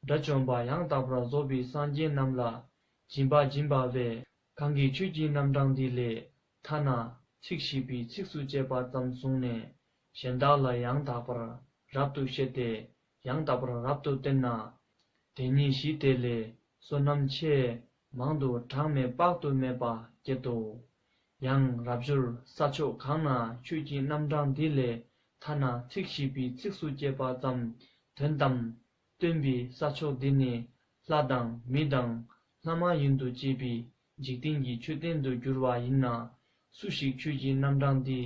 དགྲ་བཅོམ་པ་ཡང་དག་པར་རྫོགས་པའི་སངས་རྒྱས་རྣམས་ལ་སྦྱིན་པ་བགྱིད་པ་བས། གང་གིས་ཆོས་ཀྱི་རྣམ་གྲངས་འདི་ལས་ཐ་ན་ཚིག་ཤེས་པའི་ཚིགས་སུ་བཅད་པ་ཙམ་བཟུང་ནས་གཞན་དག་ལ་ཡང་དག་པར་རབ་ཏུ་བཤད་དེ་ཡང་དག་པར་རབ་ཏུ་བསྟན་ན། དེ་ཉིད་གཞི་དེ་ལས་བསོད་ནམས་ཆེས་མང་དུ་གྲངས་མེད་དཔག་ཏུ་མེད་པ་སྐྱེད་དོ། ཡང་རབ་འབྱོར། ས་ཕྱོགས་གང་ན་ཆོས་ཀྱི་རྣམ་གྲངས་འདི་ལས་ཐ་ན་ཚིག་ཤེས་པའི་ཚིགས་སུ་བཅད་པ་ཙམ་དོན་དམ་སྟོན་པའི་ས་ཕྱོགས་འདི་ནི་ལྷ་དང་མི་དང་ལྷ་མ་ཡིན་དུ་སྐྱེས་པའི་འཇིག་རྟེན་གྱི་མཆོད་རྟེན་དུ་གྱུར་པ་ཡིན་ན། སུ་ཞིག་ཆོས་ཀྱི་རྣམ་གྲངས་འདི་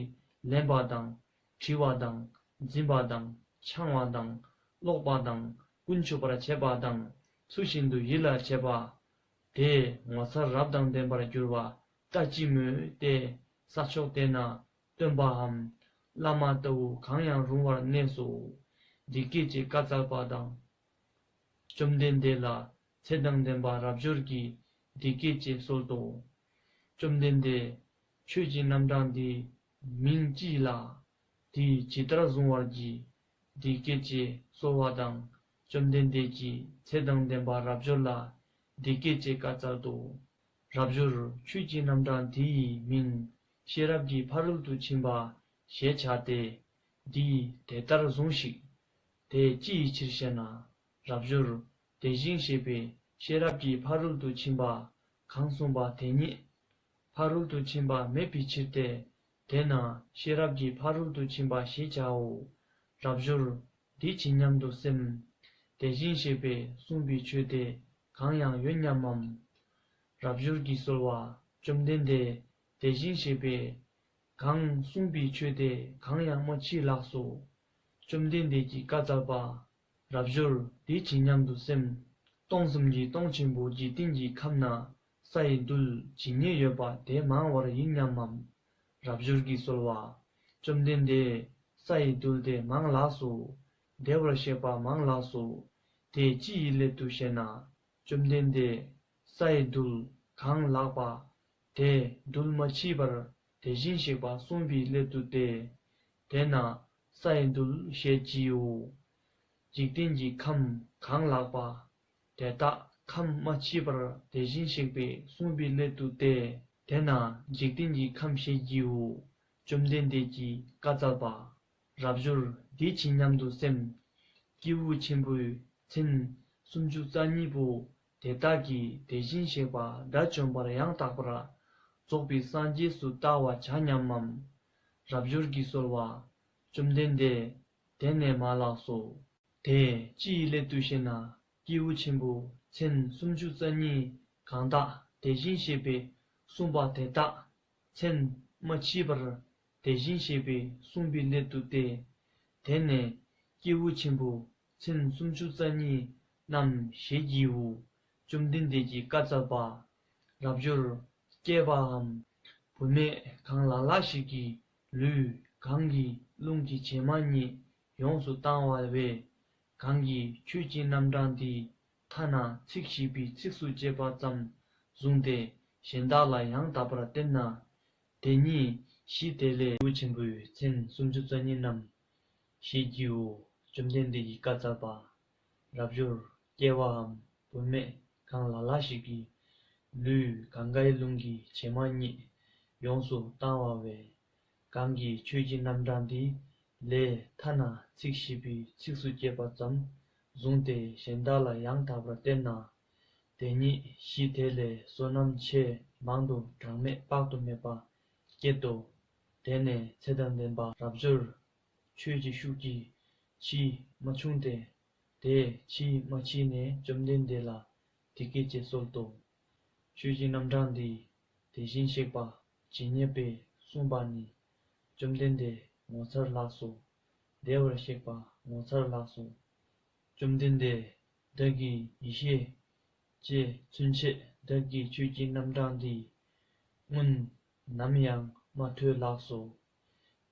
ལེན་པ་དང་། དྲི་བ་དང་། འཛིན་པ་དང་། འཆང་བ་དང་། ཀློག་པ་དང་། ཀུན་ཆུབ་པར་བྱེད་པ་དང་། ཚུལ་བཞིན་དུ་ཡིད་ལ་བྱེད་པ། དེས་ངོ་མཚར་རབ་དང་ལྡན་པར་འགྱུར་བ་ལྟ་ཅི་སྨོས་ཏེ། ས་ཕྱོགས་དེ་ན་སྟོན་པའམ་བླ་མ་ལྟ་བུ་གང་ཡང་རུང་བར་གནས་སོ། འདི་སྐད་ཅེས་བཀའ་སྩལ་པ་དང་། བཅོམ་ལྡན་འདས་ལ་ཚེ་དང་ལྡན་པ་རབ་འབྱོར་གྱིས་འདི་སྐད་ཅེས་གསོལ་ཏོ། བཅོམ་ལྡན་འདས། ཆོས་ཀྱི་རྣམ་གྲངས་འདིའི་མིང་ཅི་ལགས། དེ་ཇི་ལྟར་གཟུང་བར་བགྱི། འདི་སྐད་ཅེས་གསོལ་བ་དང་། བཅོམ་ལྡན་འདས་ཀྱིས་ཚེ་དང་ལྡན་པ་རབ་འབྱོར་ལ་འདི་སྐད་ཅེས་བཀའ་སྩལ་ཏོ། རབ་འབྱོར། ཆོས་ཀྱི་རྣམ་གྲངས་འདི་ཡི་མིང་ཤེས་རབ་ཀྱི་ཕ་རོལ་ཏུ་ཕྱིན་པ་ཞེས་བྱ་སྟེ། འདི་དེ་ལྟར་ཟུངས་ཤིག། དེ་ཅི་ཡི་ཕྱིར་ཞེ་ན། རབ་འབྱོར། དེ་བཞིན་གཤེགས་པའི་ཤེས་རབ་ཀྱི་ཕ་རོལ་ཏུ་ཕྱིན་པ་གང་གསུངས་པ་དེ་ཉིད་ཕ་རོལ་ཏུ་ཕྱིན་པ་མེད་པའི་ཕྱིར་ཏེ། དེས་ན་ཤེས་རབ་ཀྱི་ཕ་རོལ་ཏུ་ཕྱིན་པ་ཞེས་བྱའོ། རབ་འབྱོར། འདི་ཇི་སྙམ་དུ་སེམས། དེ་བཞིན་གཤེགས་པས་གསུངས་པའི་ཆོས་དེ་གང་ཡང་ཡོད་སྙམ་མམ། རབ་འབྱོར་གྱིས་གསོལ་བ། བཅོམ་ལྡན་འདས། དེ་བཞིན་གཤེགས་པས་གང་གསུངས་པའི་ཆོས་དེ་གང་ཡང་མ་མཆིས་ལགས་སོ། བཅོམ་ལྡན་འདས་ཀྱིས་བཀའ་སྩལ་པ། རབ་འབྱོར། འདི་ཇི་སྙམ་དུ་སེམས། སྟོང་གསུམ་གྱི་སྟོང་ཆེན་པོ་འཇིག་རྟེན་གྱི་ཁམས་ན་ས་ཡི་རྡུལ་ཇི་སྙེད་ཡོད་པ་དེ་མང་བར་ཡིན་སྙམ་མམ། རབ་འབྱོར་གྱིས་གསོལ་བ། བཅོམ་ལྡན་འདས། ས་ཡི་རྡུལ་དེ་མང་ལགས་སོ། བདེ་བར་གཤེགས་པ་མང་ལགས་སོ། དེ་ཅི་ཡི་སླད་དུ་ཞེ་ན། བཅོམ་ལྡན་འདས། ས་ཡི་རྡུལ་གང་ལགས་པ། དེ་རྡུལ་མ་མཆིས་པར་དེ་བཞིན་གཤེགས་པ་གསུངས་པའི་སླད་དུ་སྟེ། དེས་ན་ས་ཡི་རྡུལ་ཞེས་བགྱིའོ། འཇིག་རྟེན་གྱི་ཁམས་གང་ལགས་པ། དེ་དག་ཁམས་མ་མཆིས་པར་དེ་བཞིན་གཤེགས་པས་གསུངས་པའི་སླད་དུ་སྟེ། དེས་ན་འཇིག་རྟེན་གྱི་ཁམས་ཞེས་བགྱིའོ། བཅོམ་ལྡན་འདས་ཀྱིས་བཀའ་སྩལ་པ། རབ་འབྱོར། འདི་ཇི་སྙམ་དུ་སེམས། སྐྱེས་བུ་ཆེན་པོའི་མཚན་སུམ་ཅུ་རྩ་གཉིས་པོ་དེ་དག་གིས་དེ་བཞིན་གཤེགས་པ་དགྲ་བཅོམ་པར་ཡང་དག་པར་རྫོགས་པའི་སངས་རྒྱས་སུ་བལྟ་བར་བྱ་སྙམ་མམ། རབ་འབྱོར་གྱིས་གསོལ་བ། བཅོམ་ལྡན་འདས། དེ་ནས་མ་ལགས་སོ། དེ་ཅི་ཡི་སླད་དུ་ཞེ་ན། སྐྱེས་བུ་ཆེན་པོ་མཚན་སུམ་ཅུ་རྩ་གཉིས་གང་དག་ དེ་བཞིན་གཤེགས་པས་གསུངས་པ་དེ་དག་མཚན་མ་མཆིས་པར་དེ་བཞིན་གཤེགས་པས་གསུངས་པའི་སླད་དུ་སྟེ། དེ་ནས་སྐྱེས་བུ་ཆེན་པོ་མཚན་སུམ་ཅུ་རྩ་གཉིས་རྣམས་ཞལ་གྱིས་འོ། བཅོམ་ལྡན་འདས་ཀྱིས་བཀའ་སྩལ་པ། རབ་འབྱོར། སྐྱེས་པའམ། བུད་མེད་གང་ལ་ལ་ཞིག་གིས་ལུས་གང་གི་རླུང་གིས་བྱེ་མ་སྙེད་ཡོངས་སུ་བཏང་བ་བས། གང་གིས་ཆོས་ཀྱི་རྣམ་གྲངས་འདི་ཐ་ན་ཚིག་བཞི་པའི་ཚིགས་སུ་བཅད་པ་ཙམ་བཟུང་སྟེ་གཞན་དག་ལ་ཡང་དག་པར་བསྟན་ན། དེ་ཉིད་གཞི་དེ་ལས་སྐྱེས་བུ་ཆེན་པོའི་མཚན་སུམ་ཅུ་རྩ་གཉིས་རྣམས་ཞལ་གྱིས་འོ། བཅོམ་ལྡན་འདས་ཀྱིས་བཀའ་སྩལ་པ། རབ་འབྱོར། སྐྱེས་པའམ་བུད་མེད་གང་ལ་ལ་ཞིག་གིས་ལུས་གང་གཱའི་ཀླུང་གི་བྱེ་མ་སྙེད་ཡོངས་སུ་བཏང་བ་བས། གང་གིས་ཆོས་ཀྱི་རྣམ་གྲངས་འདི་ལས་ཐ་ན་ཚིག་བཞི་པའི་ཚིགས་སུ་བཅད་པ་ཙམ་བཟུང་སྟེ་གཞན་དག་ལ་ཡང་དག་པར་བསྟན་ན། དེ་ཉིད་གཞི་དེ་ལས་བསོད་ནམས་ཆེས་མང་དུ་གྲངས་མེད་དཔག་ཏུ་མེད་པ་སྐྱེད་དོ། དེ་ནས་ཚེ་དང་ལྡན་པ་རབ་འབྱོར། ཆོས་ཀྱི་ཤུགས་ཀྱིས་ཕྱིས་མ་ཕྱུང་སྟེ། དེ་ཕྱིས་མ་ཕྱིན་ནས་བཅོམ་ལྡན་འདས་ལ་འདི་སྐད་ཅེས་གསོལ་ཏོ། ཆོས་ཀྱི་རྣམ་གྲངས་འདི་དེ་བཞིན་གཤེགས་པ་ཇི་སྙེད་པས་གསུངས་པ་ནི། བཅོམ་ལྡན་འདས་ངོ་མཚར་ལགས་སོ། བདེ་བར་གཤེགས་པ་ངོ་མཚར་ལགས་སོ། བཅོམ་ལྡན་འདས། བདག་གི་ཡེ་ཤེས་ཀྱི་ཚུན་ཆད་བདག་གིས་ཆོས་ཀྱི་རྣམ་གྲངས་འདི་སྔོན་ནམ་ཡང་མ་ཐོས་ལགས་སོ།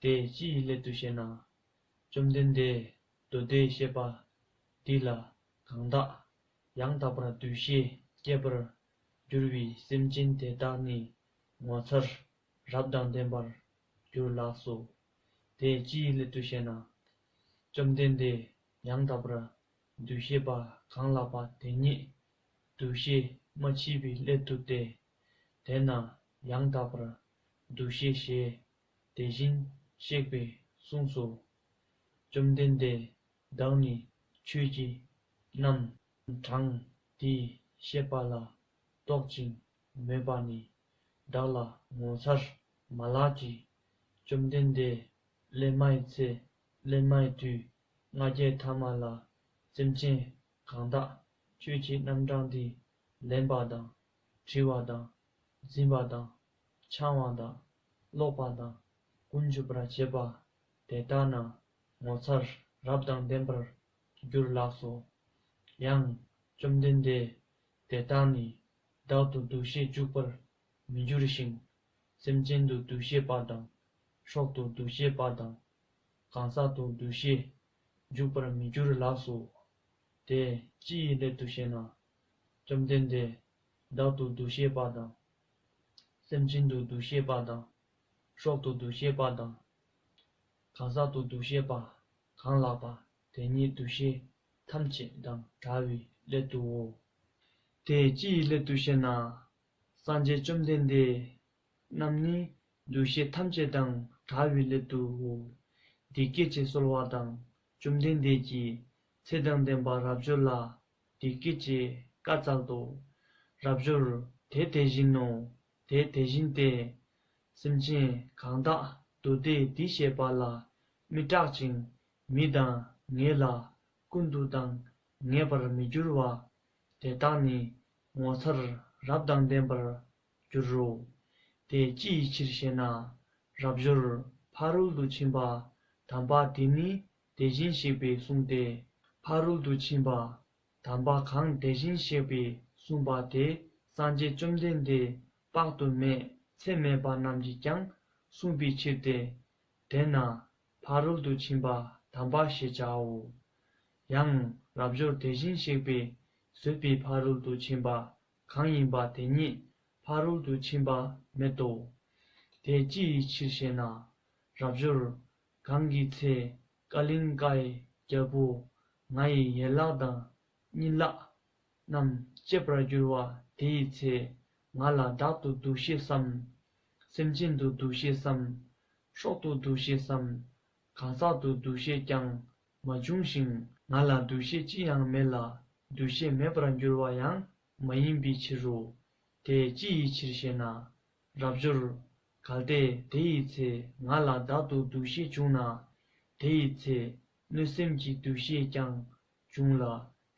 དེ་ཅི་ཡི་སླད་དུ་ཞེ་ན། བཅོམ་ལྡན་འདས། མདོ་སྡེ་བཤད་པ་འདི་ལ་གང་དག་ཡང་དག་པར་འདུ་ཤེས་སྐྱེས་པར་འགྱུར་བའི་སེམས་ཅན་དེ་དག་ནི་ངོ་མཚར་རབ་དང་ལྡན་པར་འགྱུར་ལགས་སོ། དེ་ཅི་ཡི་སླད་དུ་ཞེ་ན། བཅོམ་ལྡན་འདས། ཡང་དག་པར་འདུ་ཤེས་པ་གང་ལགས་པ་དེ་ཉིད་འདུ་ཤེས་མ་མཆིས་པའི་སླད་དུ་སྟེ། དེས་ན་ཡང་དག་པར་འདུ་ཤེས་ཞེས་དེ་བཞིན་གཤེགས་པས་གསུངས་སོ། བཅོམ་ལྡན་འདས། བདག་ནི་ཆོས་ཀྱི་རྣམ་གྲངས་འདི་བཤད་པ་ལ་རྟོག་ཅིང་མོས་པ་ནི་བདག་ལ་ངོ་མཚར་མ་ལགས་ཀྱི། བཅོམ་ལྡན་འདས། སླད་མའི་ཚེ། སླད་མའི་དུས་ལྔ་བརྒྱའི་ཐ་མ་ལ་སེམས་ཅན་གང་དག་ཆོས་ཀྱི་རྣམ་གྲངས་འདི་ལེན་པ་དང་དྲི་བ་དང་འཛིན་པ་དང་འཆང་བ་དང་ཀློག་པ་དང་ཀུན་སྤྱོད་པར་བྱེད་པ་དེ་དག་ན་ངོ་མཚར་རབ་དང་ལྡན་པར་འགྱུར་ལགས་སོ། ཡང་བཅོམ་ལྡན་འདས། དེ་དག་ནི་བདག་ཏུ་འདུ་ཤེས་འཇུག་པར་མི་འགྱུར་ཞིང་། སེམས་ཅན་དུ་འདུ་ཤེས་པ་དང་། སྲོག་ཏུ་འདུ་ཤེས་པ་དང་། གང་ཟག་ཏུ་འདུ་ཤེས་འཇུག་པར་མི་འགྱུར་ལགས་སོ། དེ་ཅི་ཡི་སླད་དུ་ཞེ་ན། བཅོམ་ལྡན་འདས། བདག་ཏུ་འདུ་ཤེས་པ་དང་། སེམས་ཅན་དུ་འདུ་ཤེས་པ་དང་། སྲོག་ཏུ་འདུ་ཤེས་པ་དང་། གང་ཟག་ཏུ་འདུ་ཤེས་པ་གང་ལགས་པ་དེ་ཉིད་འདུ་ཤེས་ཐམས་ཅད་དང་བྲལ་བའི་སླད་དུའོ། དེ་ཅི་ཡི་སླད་དུ་ཞེ་ན། སངས་རྒྱས་བཅོམ་ལྡན་འདས་རྣམས་ནི་འདུ་ཤེས་ཐམས་ཅད་དང་བྲལ་བའི་སླད་དུའོ། འདི་སྐད་ཅེས་གསོལ་བ་དང་། བཅོམ་ལྡན་འདས་ཀྱིས་ཚེ་དང་ལྡན་པ་རབ་འབྱོར་ལ་འདི་སྐད་ཅེས་བཀའ་སྩལ་ཏོ། རབ་འབྱོར། དེ་དེ་བཞིན་ནོ། དེ་དེ་བཞིན་ཏེ། སེམས་ཅན་གང་དག་མདོ་སྡེ་འདི་བཤད་པ་ལ་མི་སྐྲག་ཅིང་མི་སྡང་ངེས་ལ་ཀུན་ཏུ་དང་ངེས་པར་མི་འགྱུར་བ། དེ་དག་ནི་ངོ་མཚར་རབ་དང་ལྡན་པར་འགྱུར་རོ། དེ་ཅི་ཡི་ཕྱིར་ཞེ་ན། རབ་འབྱོར། ཕ་རོལ་ཏུ་ཕྱིན་པ་དམ་པ་དེ་ནི་དེ་བཞིན་གཤེགས་པས་གསུངས་ཏེ། ཕ་རོལ་ཏུ་ཕྱིན་པ་དམ་པ་གང་དེ་བཞིན་གཤེགས་པས་གསུངས་པ་དེ་སངས་རྒྱས་བཅོམ་ལྡན་འདས་དཔག་ཏུ་མེད་ཚད་མེད་པ་རྣམས་ཀྱིས་ཀྱང་གསུངས་པའི་ཕྱིར་ཏེ། དེས་ན་ཕ་རོལ་ཏུ་ཕྱིན་པ་དམ་པ་ཞེས་བྱའོ། ཡང་རབ་འབྱོར་དེ་བཞིན་གཤེགས་པས་བཟོད་པའི་ཕ་རོལ་ཏུ་ཕྱིན་པ་གང་ཡིན་པ་དེ་ཉིད་ཕ་རོལ་ཏུ་ཕྱིན་པ་མེད་དོ། དེ་ཅི་ཡི་ཕྱིར་ཞེ་ན། རབ་འབྱོར། གང་གི་ཚེ་ཀ་ལིང་ཀའི་རྒྱལ་པོ་ང་ཡི་ཡན་ལག་དང་གཉིད་ལག་རྣམས་བཅད་པར་འགྱུར་བ་དེ་ཡི་ཚེ་ང་ལ་བདག་ཏུ་འདུ་ཤེས་སམ། སེམས་ཅན་དུ་འདུ་ཤེས་སམ། སྲོག་ཏུ་འདུ་ཤེས་སམ། གང་ཟག་ཏུ་འདུ་ཤེས་ཀྱང་མ་བྱུང་ཞིང་། ང་ལ་འདུ་ཤེས་ཅི་ཡང་མེད་ལ་འདུ་ཤེས་མེད་པར་འགྱུར་བ་ཡང་མ་ཡིན་པའི་ཕྱིར་རོ། དེ་ཅི་ཡི་ཕྱིར་ཞེ་ན། རབ་འབྱོར། གལ་ཏེ་དེ་ཡི་ཚེ་ང་ལ་བདག་ཏུ་འདུ་ཤེས་བྱུང་ན། དེ་ཡི་ཚེ་གནོད་སེམས་ཀྱི་འདུ་ཤེས་ཀྱང་བྱུང་ལ།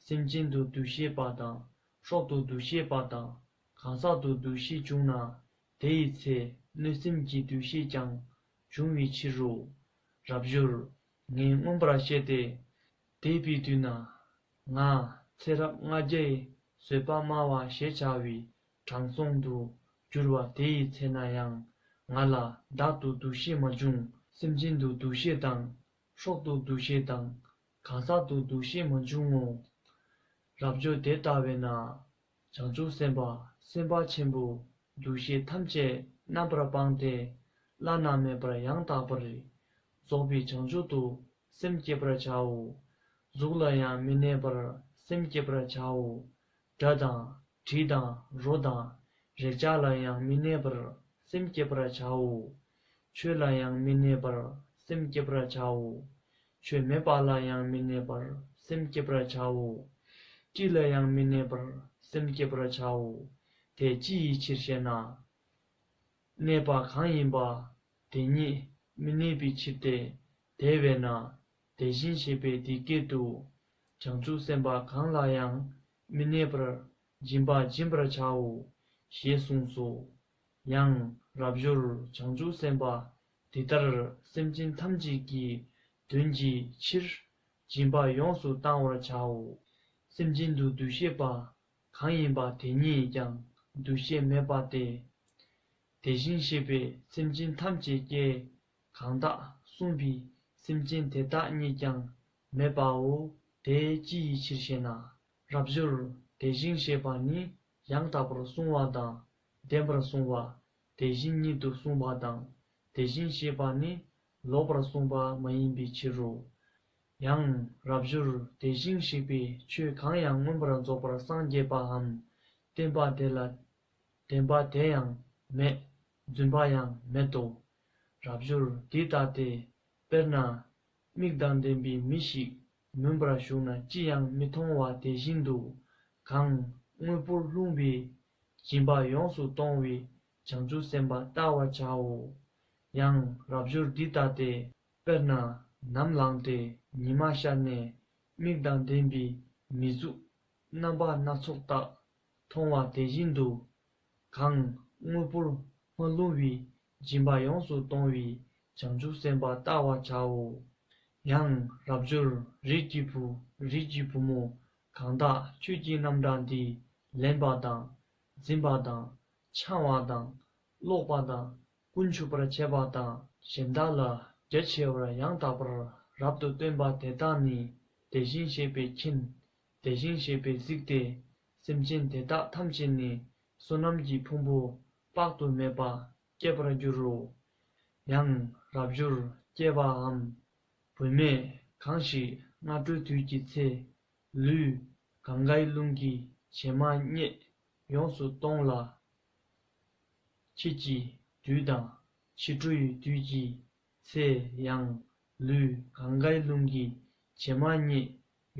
སེམས་ཅན་དུ་འདུ་ཤེས་པ་དང་སྲོག་ཏུ་འདུ་ཤེས་པ་དང་ གང་ཟག་ཏུ་འདུ་ཤེས་བྱུང་ན། དེ་ཡི་ཚེ་གནོད་སེམས་ཀྱི་འདུ་ཤེས་ཀྱང་བྱུང་བའི་ཕྱིར་རོ། རབ་འབྱོར། ངས་མངོན་པར་བཤད་དེ། དེ་བའི་དུས་ན། ང་ཚེ་རབས་ལྔ་བརྒྱའི་བཟོད་པ་སྨྲ་བ་ཞེས་བྱ་བའི་དྲང་སྲོང་དུ་གྱུར་པ་དེ་ཡི་ཚེ་ན་ཡང་ང་ལ་བདག་ཏུ་འདུ་ཤེས་མ་བྱུང་། སེམས་ཅན་དུ་འདུ་ཤེས་དང་། སྲོག་ཏུ་འདུ་ཤེས་དང་། གང་ཟག་ཏུ་འདུ་ཤེས་མ་བྱུང་ངོ་། རབ་འབྱོར་དེ་ལྟ་བས་ན། བྱང་ཆུབ་སེམས་དཔའ་སེམས་དཔའ་ཆེན་པོ་འདུ་ཤེས་ཐམས་ཅད་རྣམ་པར་སྤངས་ཏེ་བླ་ན་མེད་པར་ཡང་དག་པར་རྫོགས་པའི་བྱང་ཆུབ་ཏུ་སེམས་བསྐྱེད་པར་བྱའོ། གཟུགས་ལ་ཡང་མི་གནས་པར་སེམས་བསྐྱེད་པར་བྱའོ། སྒྲ་དང་། དྲི་དང་། རོ་དང་། རེག་བྱ་ལ་ཡང་མི་གནས་པར་སེམས་བསྐྱེད་པར་བྱའོ། ཆོས་ལ་ཡང་མི་གནས་པར་སེམས་བསྐྱེད་པར་བྱའོ། ཆོས་མེད་པ་ལ་ཡང་མི་གནས་པར་སེམས་བསྐྱེད་པར་བྱའོ། སྤྲིན་ལ་ཡང་མི་གནས་པར་སེམས་བསྐྱེད་པར་བྱའོ། དེ་ཅི་ཡི་ཕྱིར་ཞེ་ན། གནས་པ་གང་ཡིན་པ་དེ་ཉིད་མི་གནས་པའི་ཕྱིར་ཏེ། དེ་བས་ན་དེ་བཞིན་གཤེགས་པས་འདི་སྐད་དུ། བྱང་ཆུབ་སེམས་དཔའ་གང་ལ་ཡང་མི་གནས་པར་སྦྱིན་པ་སྦྱིན་པར་བྱའོ། ཞེས་གསུངས་སོ། ཡང་རབ་འབྱོར་བྱང་ཆུབ་སེམས་དཔའ་འདི་ལྟར་སེམས་ཅན་ཐམས་ཅད་ཀྱི་དོན་གྱི་ཕྱིར་སྦྱིན་པ་ཡོངས་སུ་བཏང་བར་བྱའོ། སེམས་ཅན་དུ་འདུ་ཤེས་པ་གང་ཡིན་པ་དེ་ཉིད་ཀྱང་འདུ་ཤེས་མེད་པ་སྟེ། དེ་བཞིན་གཤེགས་པས་སེམས་ཅན་ཐམས་ཅད་ཀྱི་གང་དག་གསུངས་པའི་སེམས་ཅན་དེ་དག་ཉིད་ཀྱང་མེད་པའོ། དེ་ཅི་ཡི་ཕྱིར་ཞེ་ན། རབ་འབྱོར་དེ་བཞིན་གཤེགས་པ་ནི་ཡང་དག་པར་གསུང་བ་དང་ལྡན་པར་གསུང་བ། དེ་བཞིན་ཉིད་དུ་གསུངས་པ་དང་དེ་བཞིན་གཤེགས་པ་ནི་ལོག་པར་གསུངས་པ་མ་ཡིན་པའི་ཕྱིར་རོ། ཡང་རབ་འབྱོར་དེ་བཞིན་གཤེགས་པའི་ཆོས་གང་ཡང་མངོན་པར་རྫོགས་པར་སངས་རྒྱས་པའམ་བསྟན་པ་དེ་ལ་བདེན་པ་དེ་ཡང་མེད། རྫུན་པ་ཡང་མེད་དོ། རབ་འབྱོར་འདི་ལྟ་སྟེ། དཔེར་ན། མིག་དང་ལྡན་པའི་མི་ཞིག་མུན་པར་ཞུགས་ན་ཅི་ཡང་མི་མཐོང་བ་དེ་བཞིན་དུ། གང་དངོས་པོར་ལྷུང་བའི་སྦྱིན་པ་ཡོངས་སུ་གཏོང་བའི་བྱང་ཆུབ་སེམས་དཔའ་བལྟ་བར་བྱའོ། ཡང་རབ་འབྱོར་འདི་ལྟ་སྟེ། དཔེར་ན། ནམ་ལངས་ཏེ་ཉི་མ་ཤར་ནས་མིག་དང་ལྡན་པའི་མི་གཟུགས་རྣམ་པ་སྣ་ཚོགས་དག་མཐོང་བ་དེ་བཞིན་དུ། གང་དངོས་པོར་མ་ལྷུང་བའི་སྦྱིན་པ་ཡོངས་སུ་གཏོང་བའི་བྱང་ཆུབ་སེམས་དཔའ་བལྟ་བར་བྱའོ། ཡང་རབ་འབྱོར་རིགས་ཀྱི་བུ་རིགས་ཀྱི་བུ་མོ་གང་དག་ཆོས་ཀྱི་རྣམ་གྲངས་འདི་ལེན་པ་དང་། འཛིན་པ་དང་། འཆང་བ་དང་། ཀློག་པ་དང་། ཀུན་ཆུབ་པར་བྱེད་པ་དང་གཞན་དག་ལ་རྒྱ་ཆེ་བར་ཡང་དག་པར་རབ་ཏུ་སྟོན་པ་དེ་དག་ནི་དེ་བཞིན་གཤེགས་པས་མཁྱེན། དེ་བཞིན་གཤེགས་པས་གཟིགས་ཏེ། སེམས་ཅན་དེ་དག་ཐམས་ཅད་ནི་བསོད་ནམས་ཀྱི་ཕུང་པོ་དཔག་ཏུ་མེད་པ་སྐྱེད་པར་འགྱུར་རོ། ཡང་རབ་འབྱོར་སྐྱེས་པའམ་བུད་མེད་གང་ཞིག་སྔ་དྲོའི་དུས་ཀྱི་ཚེ། ལུས་གངྒཱའི་ཀླུང་གི་བྱེ་མ་སྙེད་ཡོངས་སུ་གཏོང་ལ། ཕྱེད་ཀྱི་དུས་དང་ཕྱི་དྲོའི་དུས་ཀྱི་ཚེ་ཡང་ལུས་གངྒཱའི་ཀླུང་གི་བྱེ་མ་སྙེད་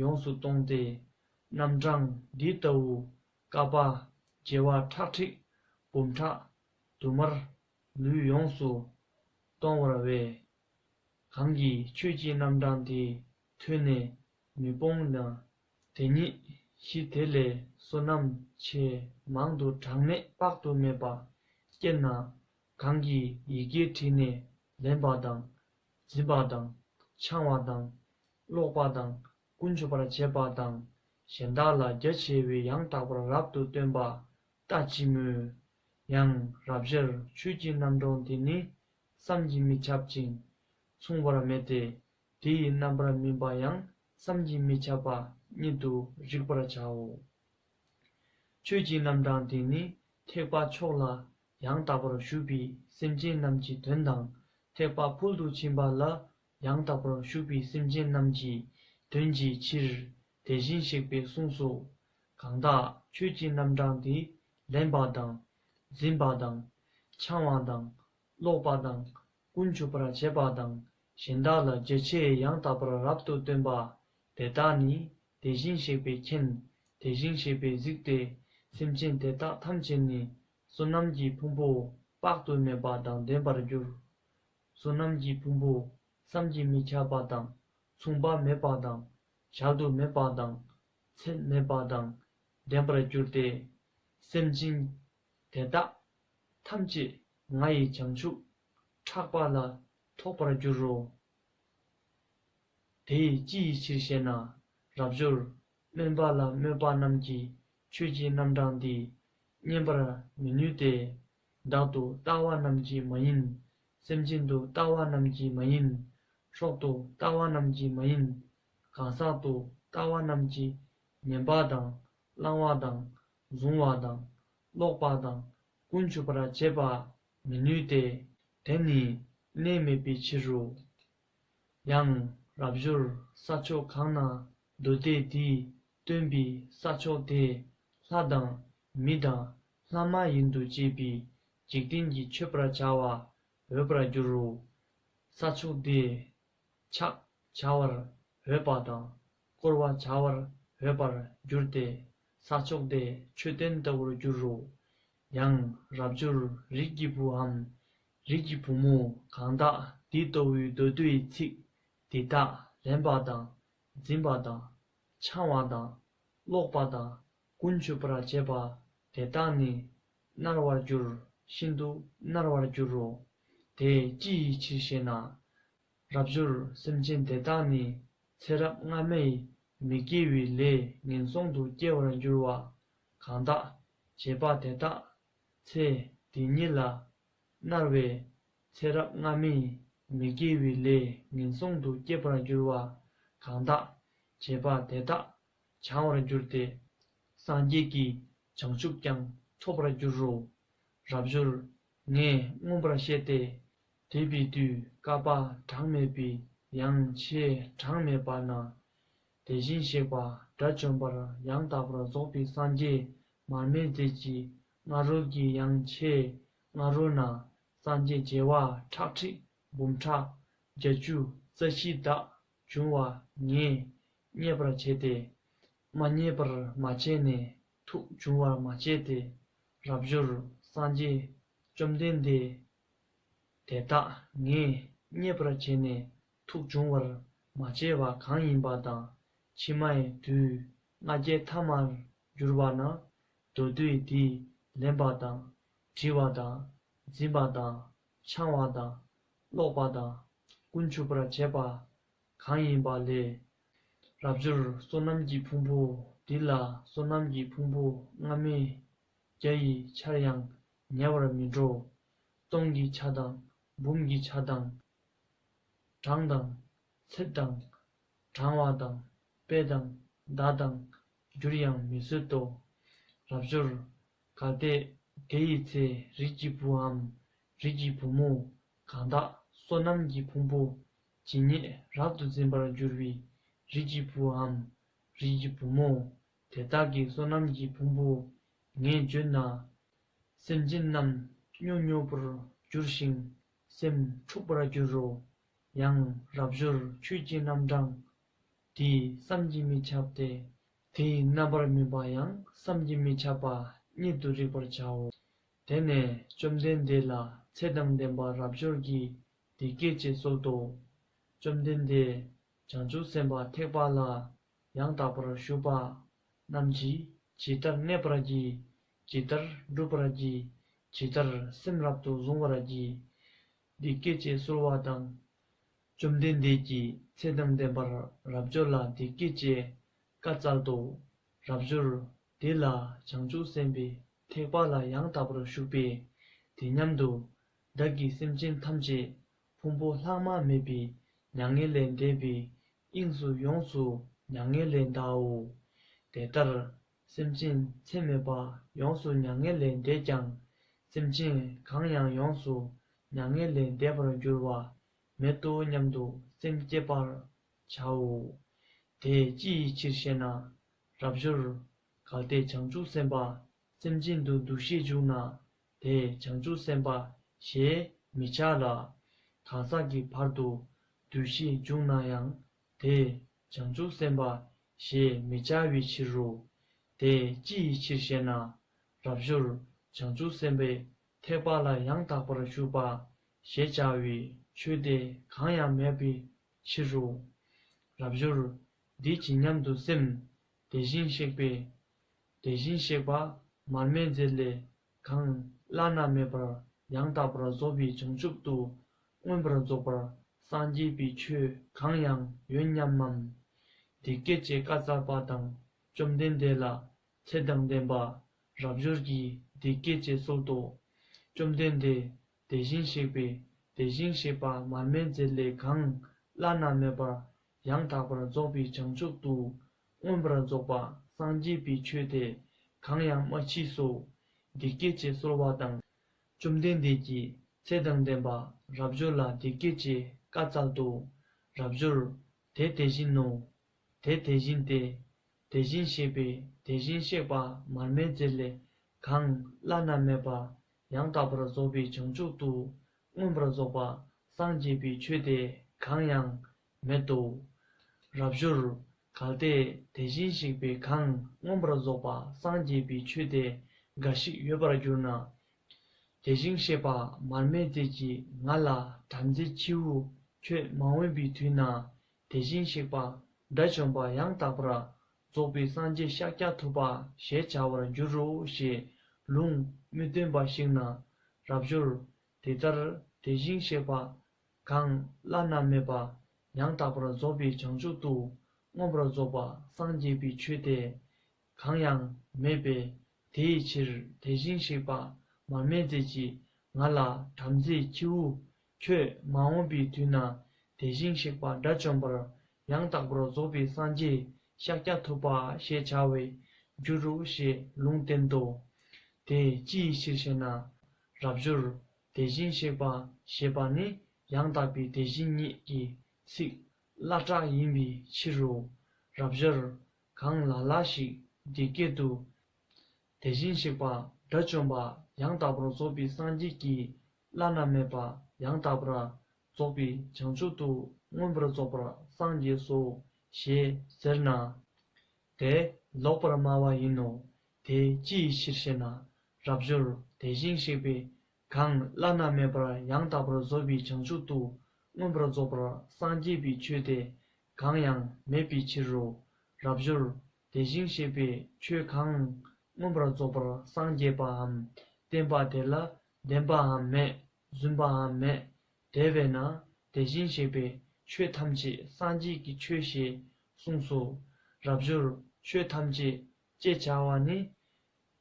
ཡོངས་སུ་གཏོང་སྟེ། རྣམ་གྲངས་འདི་ལྟ་བུ་བསྐལ་པ་བྱེ་བ་ཁྲག་ཁྲིག་འབུམ་ཕྲག་དུ་མར་ལུས་ཡོངས་སུ་གཏོང་བར་བས། གང་གིས་ཆོས་ཀྱི་རྣམ་གྲངས་དེ་ཐོས་ནས་མི་སྤོང་ན། དེ་ཉིད་གཞི་དེ་ལས་བསོད་ནམས་ཆེས་མང་དུ་གྲངས་མེད་དཔག་ཏུ་མེད་པ་སྐྱེས་ན། གང་གིས་ཡི་གེ་བྲིས་ནས་ལེན་པ་དང་། འཛིན་པ་དང་། འཆང་བ་དང་། ཀློག་པ་དང་། ཀུན་ཆུབ་པར་བྱེད་པ་དང་། གཞན་དག་ལ་རྒྱ་ཆེ་བའི་ཡང་དག་པར་རབ་ཏུ་སྟོན་པ་ལྟ་ཅི་སྨོས། ཡང་རབ་ཕྱིར་ཆོས་ཀྱི་རྣམ་གྲངས་དེ་ནི་བསམ་གྱིས་མི་ཁྱབ་ཅིང་མཚུངས་པར་མེད་དེ། དེ་ཡི་རྣམ་པར་སྨིན་པ་ཡང་བསམ་གྱིས་མི་ཁྱབ་པ་ཉིད་དུ་རིག་པར་བྱའོ། ཆོས་ཀྱི་རྣམ་གྲངས་དེ་ནི་ཐེག་པ་མཆོག་ལ་ཡང་དག་པར་ཞུགས་པའི་སེམས་ཅན་རྣམས་ཀྱི་དོན་དང་། ཐེག་པ་ཕུལ་དུ་ཕྱིན་པ་ལ་ཡང་དག་པར་ཞུགས་པའི་སེམས་ཅན་རྣམས་ཀྱི་དོན་གྱི་ཕྱིར་དེ་བཞིན་གཤེགས་པས་གསུངས་སོ། གང་དག་ཆོས་ཀྱི་རྣམ་གྲངས་དེ་ལེན་པ་དང་། འཛིན་པ་དང་། འཆང་བ་དང་། ཀློག་པ་དང་། ཀུན་ཆུབ་པར་བྱེད་པ་དང་། གཞན་དག་ལ་རྒྱ་ཆེས་ཡང་དག་པར་རབ་ཏུ་སྟོན་པ་དེ་དག་ནི་དེ་བཞིན་གཤེགས་པས་མཁྱེན། དེ་བཞིན་གཤེགས་པས་གཟིགས་ཏེ། སེམས་ཅན་དེ་དག་ཐམས་ཅད་ནི་བསོད་ནམས་ཀྱི་ཕུང་པོ་དཔག་ཏུ་མེད་པ་དང་ལྡན་པར་འགྱུར། བསོད་ནམས་ཀྱི་ཕུང་པོ་བསམ་གྱིས་མི་ཁྱབ་པ་དང་མཚུངས་པ་མེད་པ་དང་གཞལ་དུ་མེད་པ་དང་ཚད་མེད་པ་དང་ལྡན་པར་འགྱུར་ཏེ། སེམས་ཅན་ དེ་དག་ཐམས་ཅད་ང་ཡི་བྱང་ཆུབ་ཕྲག་པ་ལ་ཐོགས་པར་འགྱུར་རོ། དེ་ཅི་ཡི་ཕྱིར་ཞེ་ན། རབ་འབྱོར། སྨོན་པ་ལ་སྨོད་པ་རྣམས་ཀྱིས་ཆོས་ཀྱི་རྣམ་གྲངས་འདི་མཉན་པར་མི་ནུས་ཏེ། བདག་ཏུ་ལྟ་བ་རྣམས་ཀྱིས་མ་ཡིན། སེམས་ཅན་དུ་ལྟ་བ་རྣམས་ཀྱིས་མ་ཡིན། སྲོག་ཏུ་ལྟ་བ་རྣམས་ཀྱིས་མ་ཡིན། གང་ཟག་ཏུ་ལྟ་བ་རྣམས་ཀྱིས་ཉན་པ་དང་བླང་བ་དང་བཟུང་བ་དང་ཀློག་པ་དང་ཀུན་ཆུབ་པར་བྱེད་པ་མི་ནུས་ཏེ། དེ་ནི་གནས་མེད་པའི་ཕྱིར་རོ། ཡང་རབ་འབྱོར། ས་ཕྱོགས་གང་ན་མདོ་སྡེ་འདིས་སྟོན་པའི་ས་ཕྱོགས་དེ་ལྷ་དང་མི་དང་ལྷ་མ་ཡིན་དུ་བཅས་པའི་འཇིག་རྟེན་གྱི་མཆོད་པར་བྱ་བ་འོས་པར་འགྱུར་རོ། ས་ཕྱོགས་དེ་ཕྱག་བྱ་བར་འོས་པ་དང་བསྐོར་བ་བྱ་བར་འོས་པར་འགྱུར་ཏེ། ས་ཕྱོགས་དེ་མཆོད་རྟེན་ལྟ་བུར་འགྱུར་རོ། ཡང་རབ་འབྱོར། རིགས་ཀྱི་བུའམ་རིགས་ཀྱི་བུ་མོ་གང་དག་འདི་ལྟ་བུའི་མདོ་སྡེའི་ཚིག་འདི་དག་ལེན་པ་དང་འཛིན་པ་དང་འཆང་བ་དང་ཀློག་པ་དང་ཀུན་ཆུབ་པར་བྱེད་པ་དེ་དག་ནི་མནར་བར་འགྱུར། ཤིན་ཏུ་མནར་བར་འགྱུར་རོ། དེ་ཅི་ཡི་ཕྱིར་ཞེ་ན། རབ་འབྱོར། སེམས་ཅན་དེ་དག་ནི་ཚེ་རབས་སྔ་མའི་མི་དགེ་བའི་ལས་ངན་སོང་དུ་སྐྱེ་བར་འགྱུར་བ་གང་དག་བྱེད་པ་དེ་དག་ཚེ་འདི་ཉིད་ལ་མནར་བས། ཚེ་རབས་སྔ་མའི་མི་དགེ་བའི་ལས་ངན་སོང་དུ་སྐྱེ་བར་འགྱུར་བ་གང་དག་བྱེད་པ་དེ་དག་བྱང་བར་འགྱུར་ཏེ། སངས་རྒྱས་ཀྱི་བྱང་ཆུབ་ཀྱང་ཐོབ་པར་འགྱུར་རོ། རབ་འབྱོར། ངས་མངོན་པར་ཤེས་ཏེ། དེ་བའི་དུས་བསྐལ་པ་གྲངས་མེད་པའི་ཡང་ཆེས་གྲངས་མེད་པ་ན། དེ་བཞིན་གཤེགས་པ་དགྲ་བཅོམ་པར་ཡང་དག་པར་རྫོགས་པའི་སངས་རྒྱས་མར་མེ་མཛད་ཀྱི་སྔ་རོལ་གྱི་ཡང་ཆེས་སྔ་རོལ་ན་སངས་རྒྱས་བྱེ་བ་ཁྲག་ཁྲིག་འབུམ་ཕྲག་བརྒྱད་ཅུ་རྩ་བཞི་དག་བྱུང་བ་ངས་རྙེད་པར་བྱས་ཏེ། མ་རྙེད་པར་མ་བྱས་ནས་ཐུགས་འབྱུང་བར་མ་བྱས་ཏེ། རབ་འབྱོར། སངས་རྒྱས་བཅོམ་ལྡན་འདས་དེ་དག་ངས་རྙེད་པར་བྱས་ནས་ཐུགས་འབྱུང་བར་མ་བྱས་པ་གང་ཡིན་པ་དང་། ཕྱི་མའི་དུས་ལྔ་བརྒྱ་ཐ་མར་གྱུར་པ་ན་མདོ་སྡེ་འདི་ལེན་པ་དང་བྲི་བ་དང་འཛིན་པ་དང་འཆང་བ་དང་ཀློག་པ་དང་ཀུན་ཆུབ་པར་བྱེད་པ་གང་ཡིན་པ་ལས། རབ་འབྱོར། བསོད་ནམས་ཀྱི་ཕུང་པོ་འདི་ལ་བསོད་ནམས་ཀྱི་ཕུང་པོ་སྔ་མའི་བརྒྱ་ཡི་ཆར་ཡང་ཉེ་བར་མི་འགྲོ། སྟོང་གི་ཆ་དང་འབུམ་གྱི་ཆ་དང་གྲངས་དང་ཚད་དང་བགྲང་བ་དང་དཔེ་དང་བརྡ་དང་བསྒྱུར་ཡང་མི་བཟོད་དོ། རབ་འབྱོར། གལ་ཏེ་དེ་ཡི་ཚེ་རིགས་ཀྱི་བུའམ་རིགས་ཀྱི་བུ་མོ་གང་དག་བསོད་ནམས་ཀྱི་ཕུང་པོ་ཇི་སྙེད་རབ་ཏུ་འཛིན་པར་འགྱུར་བའི་རིགས་ཀྱི་བུའམ་རིགས་ཀྱི་བུ་མོ་དེ་དག་གི་བསོད་ནམས་ཀྱི་ཕུང་པོ་ངས་བརྗོད་ན། སེམས་ཅན་རྣམས་སྨྱོ་སྨྱོ་པོར་འགྱུར་ཞིང་སེམས་འཁྲུགས་པར་འགྱུར་རོ། ཡང་རབ་འབྱོར། ཆོས་ཀྱི་རྣམ་གྲངས་འདི་བསམ་གྱིས་མི་ཁྱབ་སྟེ། དེའི་རྣམ་པར་སྨིན་པ་ཡང་བསམ་གྱིས་མི་ཁྱབ་པ་སྙེད་དུ་རིག་པར་བྱའོ། དེ་ནས་བཅོམ་ལྡན་འདས་ལ་ཚེ་དང་ལྡན་པ་རབ་འབྱོར་གྱིས་འདི་སྐད་ཅེས་གསོལ་ཏོ། བཅོམ་ལྡན་འདས། བྱང་ཆུབ་སེམས་དཔའ་ཐེག་པ་ལ་ཡང་དག་པར་ཞུགས་པ་རྣམས་ཀྱིས་ཇི་ལྟར་གནས་པར་བགྱི། ཇི་ལྟར་བསྒྲུབ་པར་བགྱི། ཇི་ལྟར་སེམས་རབ་ཏུ་བཟུང་བར་བགྱི། འདི་སྐད་ཅེས་གསོལ་བ་དང་། བཅོམ་ལྡན་འདས་ཀྱིས་ཚེ་དང་ལྡན་པར་རབ་འབྱོར་ལ་འདི་སྐད་ཅེས་བཀའ་སྩལ་ཏོ། རབ་འབྱོར། དེ་ལ་བྱང་ཆུབ་སེམས་དཔའི་ཐེག་པ་ལ་ཡང་དག་པར་ཞུགས་པས། དེ་སྙམ་དུ་བདག་གིས་སེམས་ཅན་ཐམས་ཅད་ཕུང་པོ་ལྷག་མ་མེད་པའི་མྱ་ངན་ལས་འདས་པའི་དབྱིངས་སུ་ཡོངས་སུ་མྱ་ངན་ལས་འདའོ། དེ་ལྟར་སེམས་ཅན་ཚད་མེད་པ་ཡོངས་སུ་མྱ་ངན་ལས་འདས་ཀྱང་། སེམས་ཅན་གང་ཡང་ཡོངས་སུ་མྱ་ངན་ལས་འདས་པར་འགྱུར་བ་མེད་དོ་སྙམ་དུ་སེམས་བསྐྱེད་པར་བྱའོ། དེ་ཅི་ཡི་ཕྱིར་ཞེ་ན། རབ་འབྱོར། གལ་ཏེ་བྱང་ཆུབ་སེམས་དཔའ་སེམས་ཅན་དུ་འདུ་ཤེས་བྱུང་ན་དེ་བྱང་ཆུབ་སེམས་དཔའ་ཞེས་མི་བྱ་ལ། གང་ཟག་གི་བར་དུ་འདུ་ཤེས་བྱུང་ན་ཡང་དེ་བྱང་ཆུབ་སེམས་དཔའ་ཞེས་མི་བྱ་བའི་ཕྱིར་རོ། དེ་ཅི་ཡི་ཕྱིར་ཞེ་ན། རབ་འབྱོར། བྱང་ཆུབ་སེམས་དཔའི་ཐེག་པ་ལ་ཡང་དག་པར་ཞུགས་པ་ཞེས་བྱ་བའི་ཆོས་དེ་གང་ཡང་མེད་པའི་ཕྱིར་རོ། རབ་འབྱོར། འདི་ཇི་སྙམ་དུ་སེམས། དེ་བཞིན་གཤེགས་པའི། དེ་བཞིན་གཤེགས་པ་མར་མེ་མཛད་ལས་ གང་བླ་ན་མེད་པར་ཡང་དག་པར་རྫོགས་པའི་བྱང་ཆུབ་ཏུ་མངོན་པར་རྫོགས་པར་སངས་རྒྱས་པའི་ཆོས་གང་ཡང་ཡོད་སྙམ་མམ། འདི་སྐད་ཅེས་བཀའ་སྩལ་པ་དང་། བཅོམ་ལྡན་འདས་ལ་ཚེ་དང་ལྡན་པ་རབ་འབྱོར་གྱིས་འདི་སྐད་ཅེས་གསོལ་ཏོ། བཅོམ་ལྡན་འདས། དེ་བཞིན་གཤེགས་པས་དེ་བཞིན་གཤེགས་པ་མར་མེ་མཛད་ལས་གང་བླ་ན་མེད་པ་ཡང་དག་པར་རྫོགས་པའི་བྱང་ཆུབ་ཏུ་མངོན་པར་རྫོགས་པ་སངས་རྒྱས་པའི་ཆོས་དེ་གང་ཡང་མ་མཆིས་སོ། འདི་སྐད་ཅེས་གསོལ་བ་དང་། བཅོམ་ལྡན་འདས་ཀྱིས་ཚེ་དང་ལྡན་པ་རབ་འབྱོར་ལ་འདི་སྐད་ཅེས་བཀའ་སྩལ་ཏོ། རབ་འབྱོར། དེ་དེ་བཞིན་ནོ། དེ་དེ་བཞིན་ཏེ། དེ་བཞིན་གཤེགས་པས་དེ་བཞིན་གཤེགས་པ་མར་མེ་མཛད་ལས་གང་བླ་ན་མེད་པ་ཡང་དག་པར་རྫོགས་པའི་བྱང་ཆུབ་ཏུ་མངོན་པར་རྫོགས་པ་སངས་རྒྱས་པའི་ཆོས་དེ་གང་ཡང་མེད་དོ། རབ་འབྱོར། གལ་ཏེ་དེ་བཞིན་གཤེགས་པས་གང་མངོན་པར་རྫོགས་པ་སངས་རྒྱས་པའི་ཆོས་དེ་འགའ་ཞིག་ཡོད་པར་གྱུར་ན། དེ་བཞིན་གཤེགས་པ་མར་མེ་མཛད་ཀྱིས་ང་ལ་བྲམ་ཟེ་ཁྱེའུ་ཁྱོད་མ་འོངས་པའི་དུས་ན་དེ་བཞིན་གཤེགས་པ་དགྲ་བཅོམ་པ་ཡང་དག་པར་རྫོགས་པའི་སངས་རྒྱས་ཤཱཀྱ་ཐུབ་པ་ཞེས་བྱ་བར་འགྱུར་རོ་ཞེས་ལུང་མི་སྟོན་པ་ཞིག་ན། རབ་འབྱོར། དེ་ལྟར་དེ་བཞིན་གཤེགས་པ་གང་བླ་ན་མེད་པ་ཡང་དག་པར་རྫོགས་པའི་བྱང་ཆུབ་ཏུ་མངོན་པར་རྫོགས་པ་སངས་རྒྱས་པའི་ཆོས་དེ་གང་ཡང་མེད་པས། དེའི་ཕྱིར་དེ་བཞིན་གཤེགས་པ་མར་མེ་མཛད་ཀྱིས་ང་ལ་བྲམ་ཟེ་ཁྱེའུ་ཁྱོད་མ་འོངས་པའི་དུས་ན་དེ་བཞིན་གཤེགས་པ་དགྲ་བཅོམ་པར་ཡང་དག་པར་རྫོགས་པའི་སངས་རྒྱས་ཤཱཀྱ་ཐུབ་པ་ཞེས་བྱ་བའི་འགྱུར་རོ་ཞེས་ལུང་བསྟན་ཏོ། དེ་ཅིའི་ཕྱིར་ཞེ་ན། རབ་འབྱོར། དེ་བཞིན་གཤེགས་པ་ཞེས་པ་ནི་ཡང་དག་པའི་དེ་བཞིན་ཉིད་ཀྱི་ཚིག་བླ་གྲགས་ཡིན་པའི་ཕྱིར་རོ། རབ་འབྱོར། གང་ལ་ལ་ཞིག་འདི་སྐད་དུ། དེ་བཞིན་གཤེགས་པ་དགྲ་བཅོམ་པ་ཡང་དག་པར་རྫོགས་པའི་སངས་རྒྱས་ཀྱིས་བླ་ན་མེད་པ་ཡང་དག་པར་རྫོགས་པའི་བྱང་ཆུབ་ཏུ་མངོན་པར་རྫོགས་པར་སངས་རྒྱས་སོ་ཞེས་ཟེར་ན། དེ་ལོག་པར་སྨྲ་བ་ཡིན་ནོ། དེ་ཅིའི་ཕྱིར་ཞེ་ན། རབ་འབྱོར། དེ་བཞིན་གཤེགས་པས་གང་བླ་ན་མེད་པར་ཡང་དག་པར་རྫོགས་པའི་བྱང་ཆུབ་ཏུ་མངོན་པར་རྫོགས་པར་སངས་རྒྱས་པའི་ཆོས་དེ་གང་ཡང་མེད་པའི་ཕྱིར་རོ། རབ་འབྱོར། དེ་བཞིན་གཤེགས་པས་ཆོས་གང་མངོན་པར་རྫོགས་པར་སངས་རྒྱས་པའམ་བསྟན་པ་དེ་ལ་བདེན་པའམ་མེད། བཟུང་བའང་མེད། དེ་བས་ན་དེ་བཞིན་གཤེགས་པས་ཆོས་ཐམས་ཅད་སངས་རྒྱས་ཀྱི་ཆོས་ཞེས་གསུངས་སོ། རབ་འབྱོར། ཆོས་ཐམས་ཅད་ཅེས་བྱ་བ་ནི།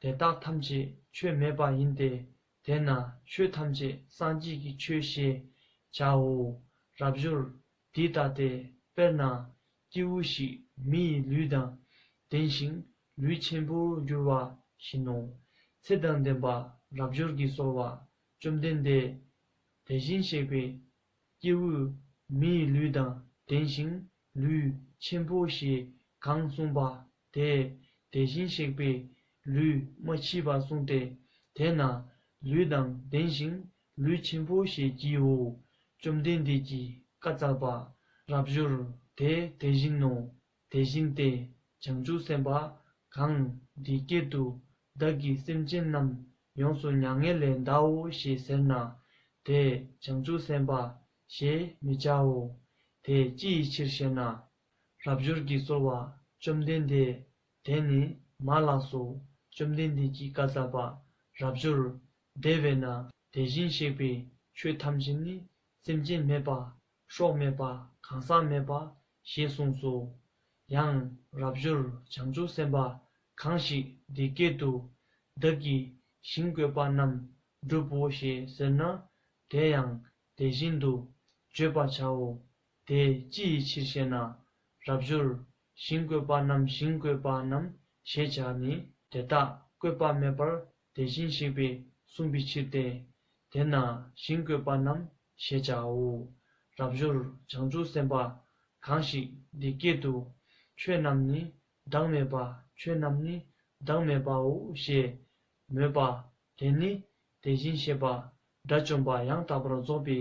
དེ་དག་ཐམས་ཅད་ཆོས་མེད་པ་ཡིན་ཏེ། དེས་ན་ཆོས་ཐམས་ཅད་སངས་རྒྱས་ཀྱི་ཆོས་ཞེས་བྱའོ། རབ་འབྱོར། འདི་ལྟ་སྟེ། དཔེར་ན། སྐྱེས་བུ་ཞིག་མི་ཡི་ལུས་དང་ལྡན་ཞིང་ལུས་ཆེན་པོར་གྱུར་པ་བཞིན་ནོ། ཚེ་དང་ལྡན་པ་རབ་འབྱོར་གྱིས་གསོལ་བ། བཅོམ་ལྡན་འདས། དེ་བཞིན་གཤེགས་པས་སྐྱེས་བུ་མི་ཡི་ལུས་དང་ལྡན་ཞིང་ལུས་ཆེན་པོ་ཞེས་གང་གསུངས་པ་དེ་དེ་བཞིན་གཤེགས་པས་ལུས་མ་མཆིས་པ་གསུངས་ཏེ། དེས་ན་ལུས་དང་ལྡན་ཞིང་ལུས་ཆེན་པོ་ཞེས་བགྱིའོ། བཅོམ་ལྡན་འདས་ཀྱིས་བཀའ་སྩལ་པ། རབ་འབྱོར། དེ་དེ་བཞིན་ནོ། དེ་བཞིན་ཏེ། བྱང་ཆུབ་སེམས་དཔའ་གང་འདི་སྐད་དུ་བདག་གིས་སེམས་ཅན་རྣམས་ཡོངས་སུ་མྱ་ངན་ལས་འདའོ་ཞེས་ཟེར་ན། དེ་བྱང་ཆུབ་སེམས་དཔའ་ཞེས་མི་བྱའོ། དེ་ཅིའི་ཕྱིར་ཞེ་ན། རབ་འབྱོར་གྱིས་གསོལ་བ། བཅོམ་ལྡན་འདས། དེ་ནི་མ་ལགས་སོ། བཅོམ་ལྡན་འདས་ཀྱིས་བཀའ་སྩལ་པ། རབ་འབྱོར། དེ་བས་ན་དེ་བཞིན་གཤེགས་པའི་ཆོས་ཐམས་ཅད་ནི་སེམས་ཅན་མེད་པ། སྲོག་མེད་པ། གང་ཟག་མེད་པ་ཞེས་གསུངས་སོ། ཡང་རབ་འབྱོར། བྱང་ཆུབ་སེམས་དཔའ་གང་ཞིག་འདི་སྐད་དུ་བདག་གིས་ཞིང་བཀོད་པ་རྣམས་བསྒྲུབ་པོ་ཞེས་ཟེར་ན། དེ་ཡང་དེ་བཞིན་དུ་བརྗོད་པར་བྱའོ། དེ་ཅིའི་ཕྱིར་ཞེ་ན། རབ་འབྱོར། ཞིང་བཀོད་པ་རྣམས་ཞིང་བཀོད་པ་རྣམས་ཞེས་བྱ་ནི་དེ་དག་བཀོད་པ་མེད་པར་དེ་བཞིན་གཤེགས་པས་གསུངས་པའི་ཕྱིར་ཏེ། དེས་ན་ཞིང་བཀོད་པ་རྣམས་ཞེས་བྱའོ། རབ་འབྱོར། བྱང་ཆུབ་སེམས་དཔའ་གང་ཞིག་འདི་སྐད་དུ། ཆོས་རྣམས་ནི་བདག་མེད་པ། ཆོས་རྣམས་ནི་བདག་མེད་པའོ་ཞེས་མོས་པ། དེ་ནི་དེ་བཞིན་གཤེགས་པ་དགྲ་བཅོམ་པ་ཡང་དག་པར་རྫོགས་པའི་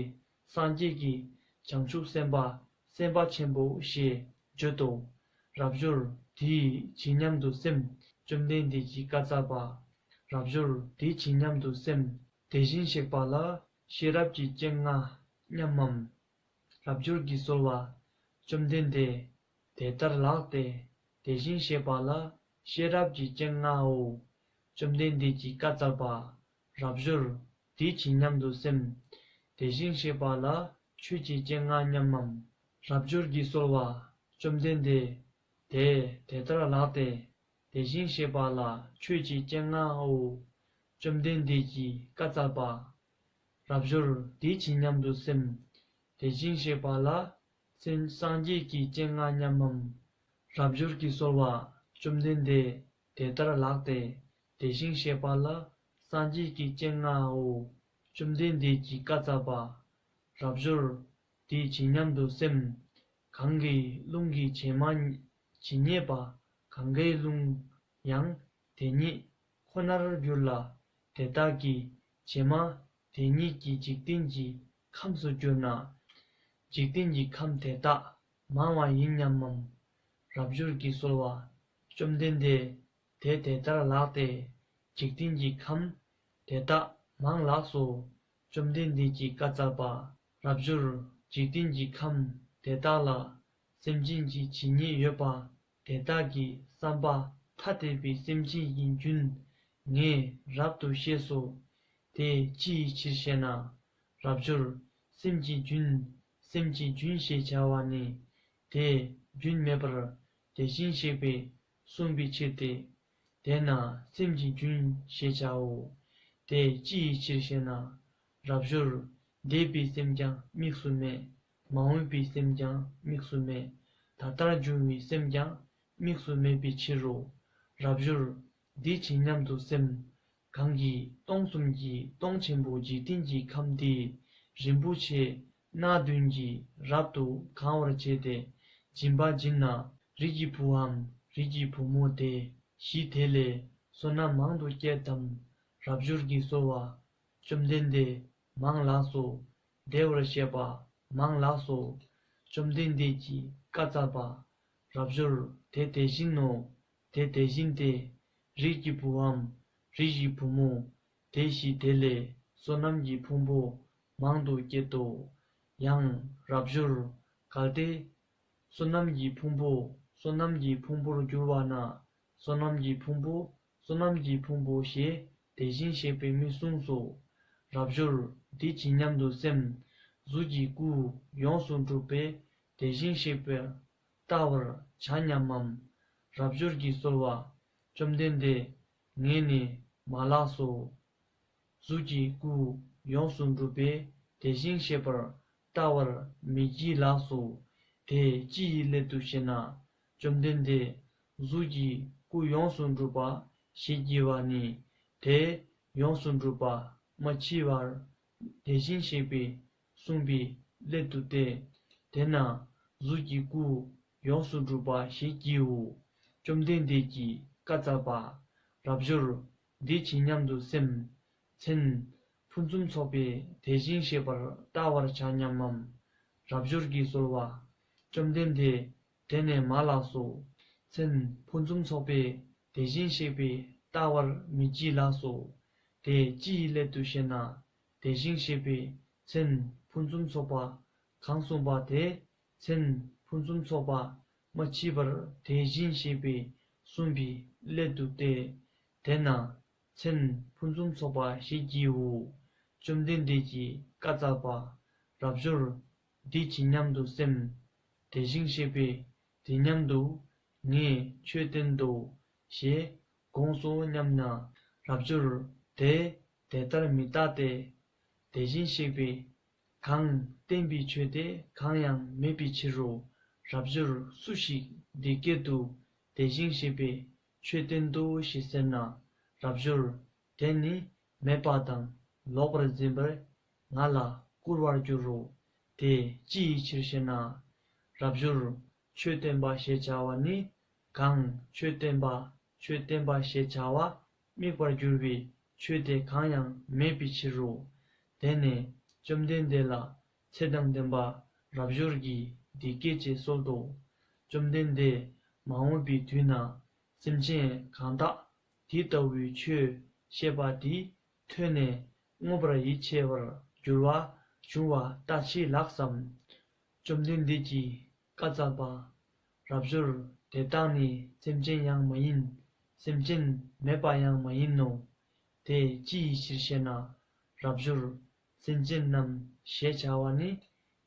སངས་རྒྱས་ཀྱི་བྱང་ཆུབ་སེམས་དཔའ་སེམས་དཔའ་ཆེན་པོ་ཞེས་བརྗོད་དོ། རབ་འབྱོར། དེས་ཇི་སྙམ་དུ་སེམས། བཅོམ་ལྡན་འདས་ཀྱིས་བཀའ་སྩལ་པ། རབ་འབྱོར། དེས་ཇི་སྙམ་དུ་སེམས། དེ་བཞིན་གཤེགས་པ་ལ་ཤེས་རབ་ཀྱི་སྤྱན་མངའ་སྙམ་མམ། རབ་འབྱོར་གྱིས་གསོལ་བ། བཅོམ་ལྡན་འདས། དེ་ལྟར་ལགས་ཏེ། དེ་བཞིན་གཤེགས་པ་ལ་ཤེས་རབ་ཀྱི་སྤྱན་མངའོ། བཅོམ་ལྡན་འདས་ཀྱིས་བཀའ་སྩལ་པ། རབ་འབྱོར། འདི་ཇི་སྙམ་དུ་སེམས། དེ་བཞིན་གཤེགས་པ་ལ་ཆོས་ཀྱི་སྤྱན་སྔར་སྙམ་མམ། རབ་འབྱོར་གྱིས་གསོལ་བ། བཅོམ་ལྡན་འདས། དེས་དེ་ལྟར་ལགས་ཏེ། དེ་བཞིན་གཤེགས་པ་ལ་ཆོས་ཀྱི་སྤྱན་སྔའོ། བཅོམ་ལྡན་འདས་ཀྱིས་བཀའ་སྩལ་པ། རབ་འབྱོར། འདི་ཇི་སྙམ་དུ་སེམས། དེ་བཞིན་གཤེགས་པ་ལ་སེམས་སངས་རྒྱས་ཀྱི་སྤྱན་སྔར་སྙམ་མམ། རབ་འབྱོར་གྱིས་གསོལ་བ། བཅོམ་ལྡན་འདས། དེ་ལྟར་ལགས་ཏེ། དེ་བཞིན་གཤེགས་པ་ལ་སངས་རྒྱས་ཀྱི་སྤྱན་སྔའོ། བཅོམ་ལྡན་འདས་ཀྱིས་བཀའ་སྩལ་པ། རབ་འབྱོར། འདི་ཇི་སྙམ་དུ་སེམས། གང་གི་རླུང་གི་བྱེ་མ་ཇི་སྙེད་པ། གངྒཱའི་ཀླུང་ཡང་དེ་ཉིད་ཁོ་ནར་གྱུར་ལ། དེ་དག་གི་བྱེ་མ་དེ་ཉིད་ཀྱིས་འཇིག་རྟེན་གྱི་ཁམས་སུ་གྱུར་ན། འཇིག་རྟེན་གྱི་ཁམས་དེ་དག་མང་བ་ཡིན་སྙམ་མམ། རབ་འབྱོར་གྱིས་གསོལ་བ། བཅོམ་ལྡན་འདས། དེ་དེ་ལྟར་ལགས་ཏེ། འཇིག་རྟེན་གྱི་ཁམས་དེ་དག་མང་ལགས་སོ། བཅོམ་ལྡན་འདས་ཀྱིས་བཀའ་སྩལ་པ། རབ་འབྱོར། འཇིག་རྟེན་གྱི་ཁམས་དེ་དག་ལ་སེམས་ཅན་གྱི་ཇི་སྙེད་ཡོད་པ་དེ་དག་གི་བསམ་པ་ཐ་དད་པའི་སེམས་ཅན་གྱི་རྒྱུན་ངས་རབ་ཏུ་ཤེས་སོ། དེ་ཅི་ཡི་ཕྱིར་ཞེ་ན། རབ་འབྱོར། སེམས་ཀྱི་རྒྱུན། སེམས་ཀྱི་རྒྱུན་ཞེས་བྱ་བ་ནི། དེ་རྒྱུན་མེད་པར་དེ་བཞིན་གཤེགས་པས་གསུངས་པའི་ཕྱིར་ཏེ། དེས་ན་སེམས་ཀྱི་རྒྱུན་ཞེས་བྱའོ། དེ་ཅི་ཡི་ཕྱིར་ཞེ་ན། རབ་འབྱོར། འདས་པའི་སེམས་ཀྱང་དམིགས་སུ་མེད། མ་འོངས་པའི་སེམས་ཀྱང་དམིགས་སུ་མེད། ད་ལྟར་འབྱུང་བའི་སེམས་ཀྱང་དམིགས་སུ་མེད་པའི་ཕྱིར་རོ། རབ་འབྱོར། འདི་ཇི་སྙམ་དུ་སེམས། གང་གིས་སྟོང་གསུམ་གྱི་སྟོང་ཆེན་པོ་འཇིག་རྟེན་གྱི་ཁམས་འདི་རིན་པོ་ཆེ་སྣ་བདུན་གྱིས་རབ་ཏུ་གང་བར་བྱས་ཏེ་སྦྱིན་པ་བྱིན་ན། རིགས་ཀྱི་བུའམ་རིགས་ཀྱི་བུ་མོ་དེ་གཞི་དེ་ལས་བསོད་ནམས་མང་དུ་བསྐྱེད་དམ། རབ་འབྱོར་གྱིས་གསོལ་བ། བཅོམ་ལྡན་འདས། མང་ལགས་སོ། བདེ་བར་གཤེགས་པ་མང་ལགས་སོ། བཅོམ་ལྡན་འདས་ཀྱིས་བཀའ་སྩལ་པ། རབ་འབྱོར། དེ་དེ་བཞིན་ནོ། དེ་དེ་བཞིན་ཏེ། རིགས་ཀྱི་བུའམ་རིགས་ཀྱི་བུ་མོ་དེ་གཞི་དེ་ལས་བསོད་ནམས་ཀྱི་ཕུང་པོ་མང་དུ་བསྐྱེད་དོ། ཡང་། རབ་འབྱོར། གལ་ཏེ་བསོད་ནམས་ཀྱི་ཕུང་པོ་བསོད་ནམས་ཀྱི་ཕུང་པོར་གྱུར་པ་ན། བསོད་ནམས་ཀྱི་ཕུང་པོ་བསོད་ནམས་ཀྱི་ཕུང་པོ་ཞེས་དེ་བཞིན་གཤེགས་པས་མི་གསུངས་སོ། རབ་འབྱོར། འདི་ཇི་སྙམ་དུ་སེམས། གཟུགས་ཀྱི་སྐུ་ཡོངས་སུ་གྲུབ་པས་དེ་བཞིན་གཤེགས་པ་ལྟ་བར་བྱ་སྙམ་མམ། རབ་འབྱོར་གྱིས་གསོལ་བ། བཅོམ་ལྡན་འདས། ངས་ནི་མ་ལགས་སོ། གཟུགས་ཀྱི་སྐུ་ཡོངས་སུ་གྲུབ་པས་དེ་བཞིན་གཤེགས་པ་ལྟ་བར་མི་བགྱིད་ལགས་སོ། དེ་ཅི་ཡི་སླད་དུ་ཞེ་ན། བཅོམ་ལྡན་འདས། གཟུགས་ཀྱི་སྐུ་ཡོངས་སུ་གྲུབ་པ་ཞེས་བགྱི་བ་ནི། དེ་ཡོངས་སུ་གྲུབ་པ་མ་མཆིས་པར་དེ་བཞིན་གཤེགས་པས་གསུངས་པའི་སླད་དུ་སྟེ། དེས་ན་གཟུགས་ཀྱི་སྐུ་ཡོངས་སུ་གྲུབ་པ་ཞེས་བགྱིའོ། བཅོམ་ལྡན་འདས་ཀྱིས་བཀའ་སྩལ་པ། རབ་འབྱོར། འདི་ཇི་སྙམ་དུ་སེམས། མཚན། ཕུན་སུམ་ཚོགས་པས་དེ་བཞིན་གཤེགས་པ་ལྟ་བར་བྱ་སྙམ་མམ། རབ་འབྱོར་གྱིས་གསོལ་བ། བཅོམ་ལྡན་འདས། དེ་ནས་མ་ལགས་སོ། མཚན། ཕུན་སུམ་ཚོགས་པས་དེ་བཞིན་གཤེགས་པ་ལྟ་བར་མི་བགྱིད་ལགས་སོ། དེ་ཅི་ཡི་སླད་དུ་ཞེ་ན། དེ་བཞིན་གཤེགས་པས་མཚན་ཕུན་སུམ་ཚོགས་པ་གང་གསུངས་པ་དེ། མཚན་ཕུན་སུམ་ཚོགས་པ་མ་མཆིས་པར་དེ་བཞིན་གཤེགས་པས་གསུངས་པའི་སླད་དུ་སྟེ། དེས་ན་མཚན་ཕུན་སུམ་ཚོགས་པ་ཞེས་བགྱིའོ། བཅོམ་ལྡན་འདས་ཀྱིས་བཀའ་སྩལ་པ། རབ་འབྱོར། འདི་ཇི་སྙམ་དུ་སེམས། དེ་བཞིན་གཤེགས་པས་དེ་སྙམ་དུ་ངས་ཆོས་བསྟན་ཏོ་ཞེས་དགོངས་སོ་སྙམ་ན། རབ་འབྱོར། དེ་དེ་ལྟར་མི་རྟག་སྟེ། དེ་བཞིན་གཤེགས་པས་གང་བསྟན་པའི་ཆོས་དེ་གང་ཡང་མེད་པའི་ཕྱིར་རོ། རབ་འབྱོར། སུ་ཞིག་འདི་སྐད་དུ་དེ་བཞིན་གཤེགས་པས་ཆོས་བསྟན་ཏོ་ཞེས་ཟེར་ན། རབ་འབྱོར། དེ་ནི་མེད་པ་དང་ལོག་པར་འཛིན་པས་ང་ལ་སྐུར་བར་འགྱུར་རོ། དེ་ཅི་ཡི་ཕྱིར་ཞེ་ན། རབ་འབྱོར། ཆོས་བསྟན་པ་ཞེས་བྱ་བ་ནི། གང་ཆོས་བསྟན་པ་ཆོས་བསྟན་པ་ཞེས་བྱ་བ་དམིགས་པར་གྱུར་པའི་ཆོས་དེ་གང་ཡང་མེད་པའི་ཕྱིར་རོ། དེ་ནས་བཅོམ་ལྡན་འདས་ལ་ཚེ་དང་ལྡན་པ་རབ་འབྱོར་གྱིས་འདི་སྐད་ཅེས་གསོལ་ཏོ། བཅོམ་ལྡན་འདས། མ་འོངས་པའི་དུས་ན་སེམས་ཅན་གང་དག་འདི་ལྟ་བུའི་ཆོས་བཤད་པ་འདི་ཐོས་ནས་མངོན་པར་ཡིད་ཆེས་པར་འགྱུར་བ་འབྱུང་བ་ལྟ་ཅི་ལགས་སམ། བཅོམ་ལྡན་འདས་ཀྱིས་བཀའ་སྩལ་པ། རབ་འབྱོར། དེ་དག་ནི་སེམས་ཅན་ཡང་མ་ཡིན། སེམས་ཅན་མེད་པ་ཡང་མ་ཡིན་ནོ། དེ་ཅི་ཡི་ཕྱིར་ཞེ་ན། རབ་འབྱོར། སེམས་ཅན་རྣམས་ཞེས་བྱ་བ་ནི།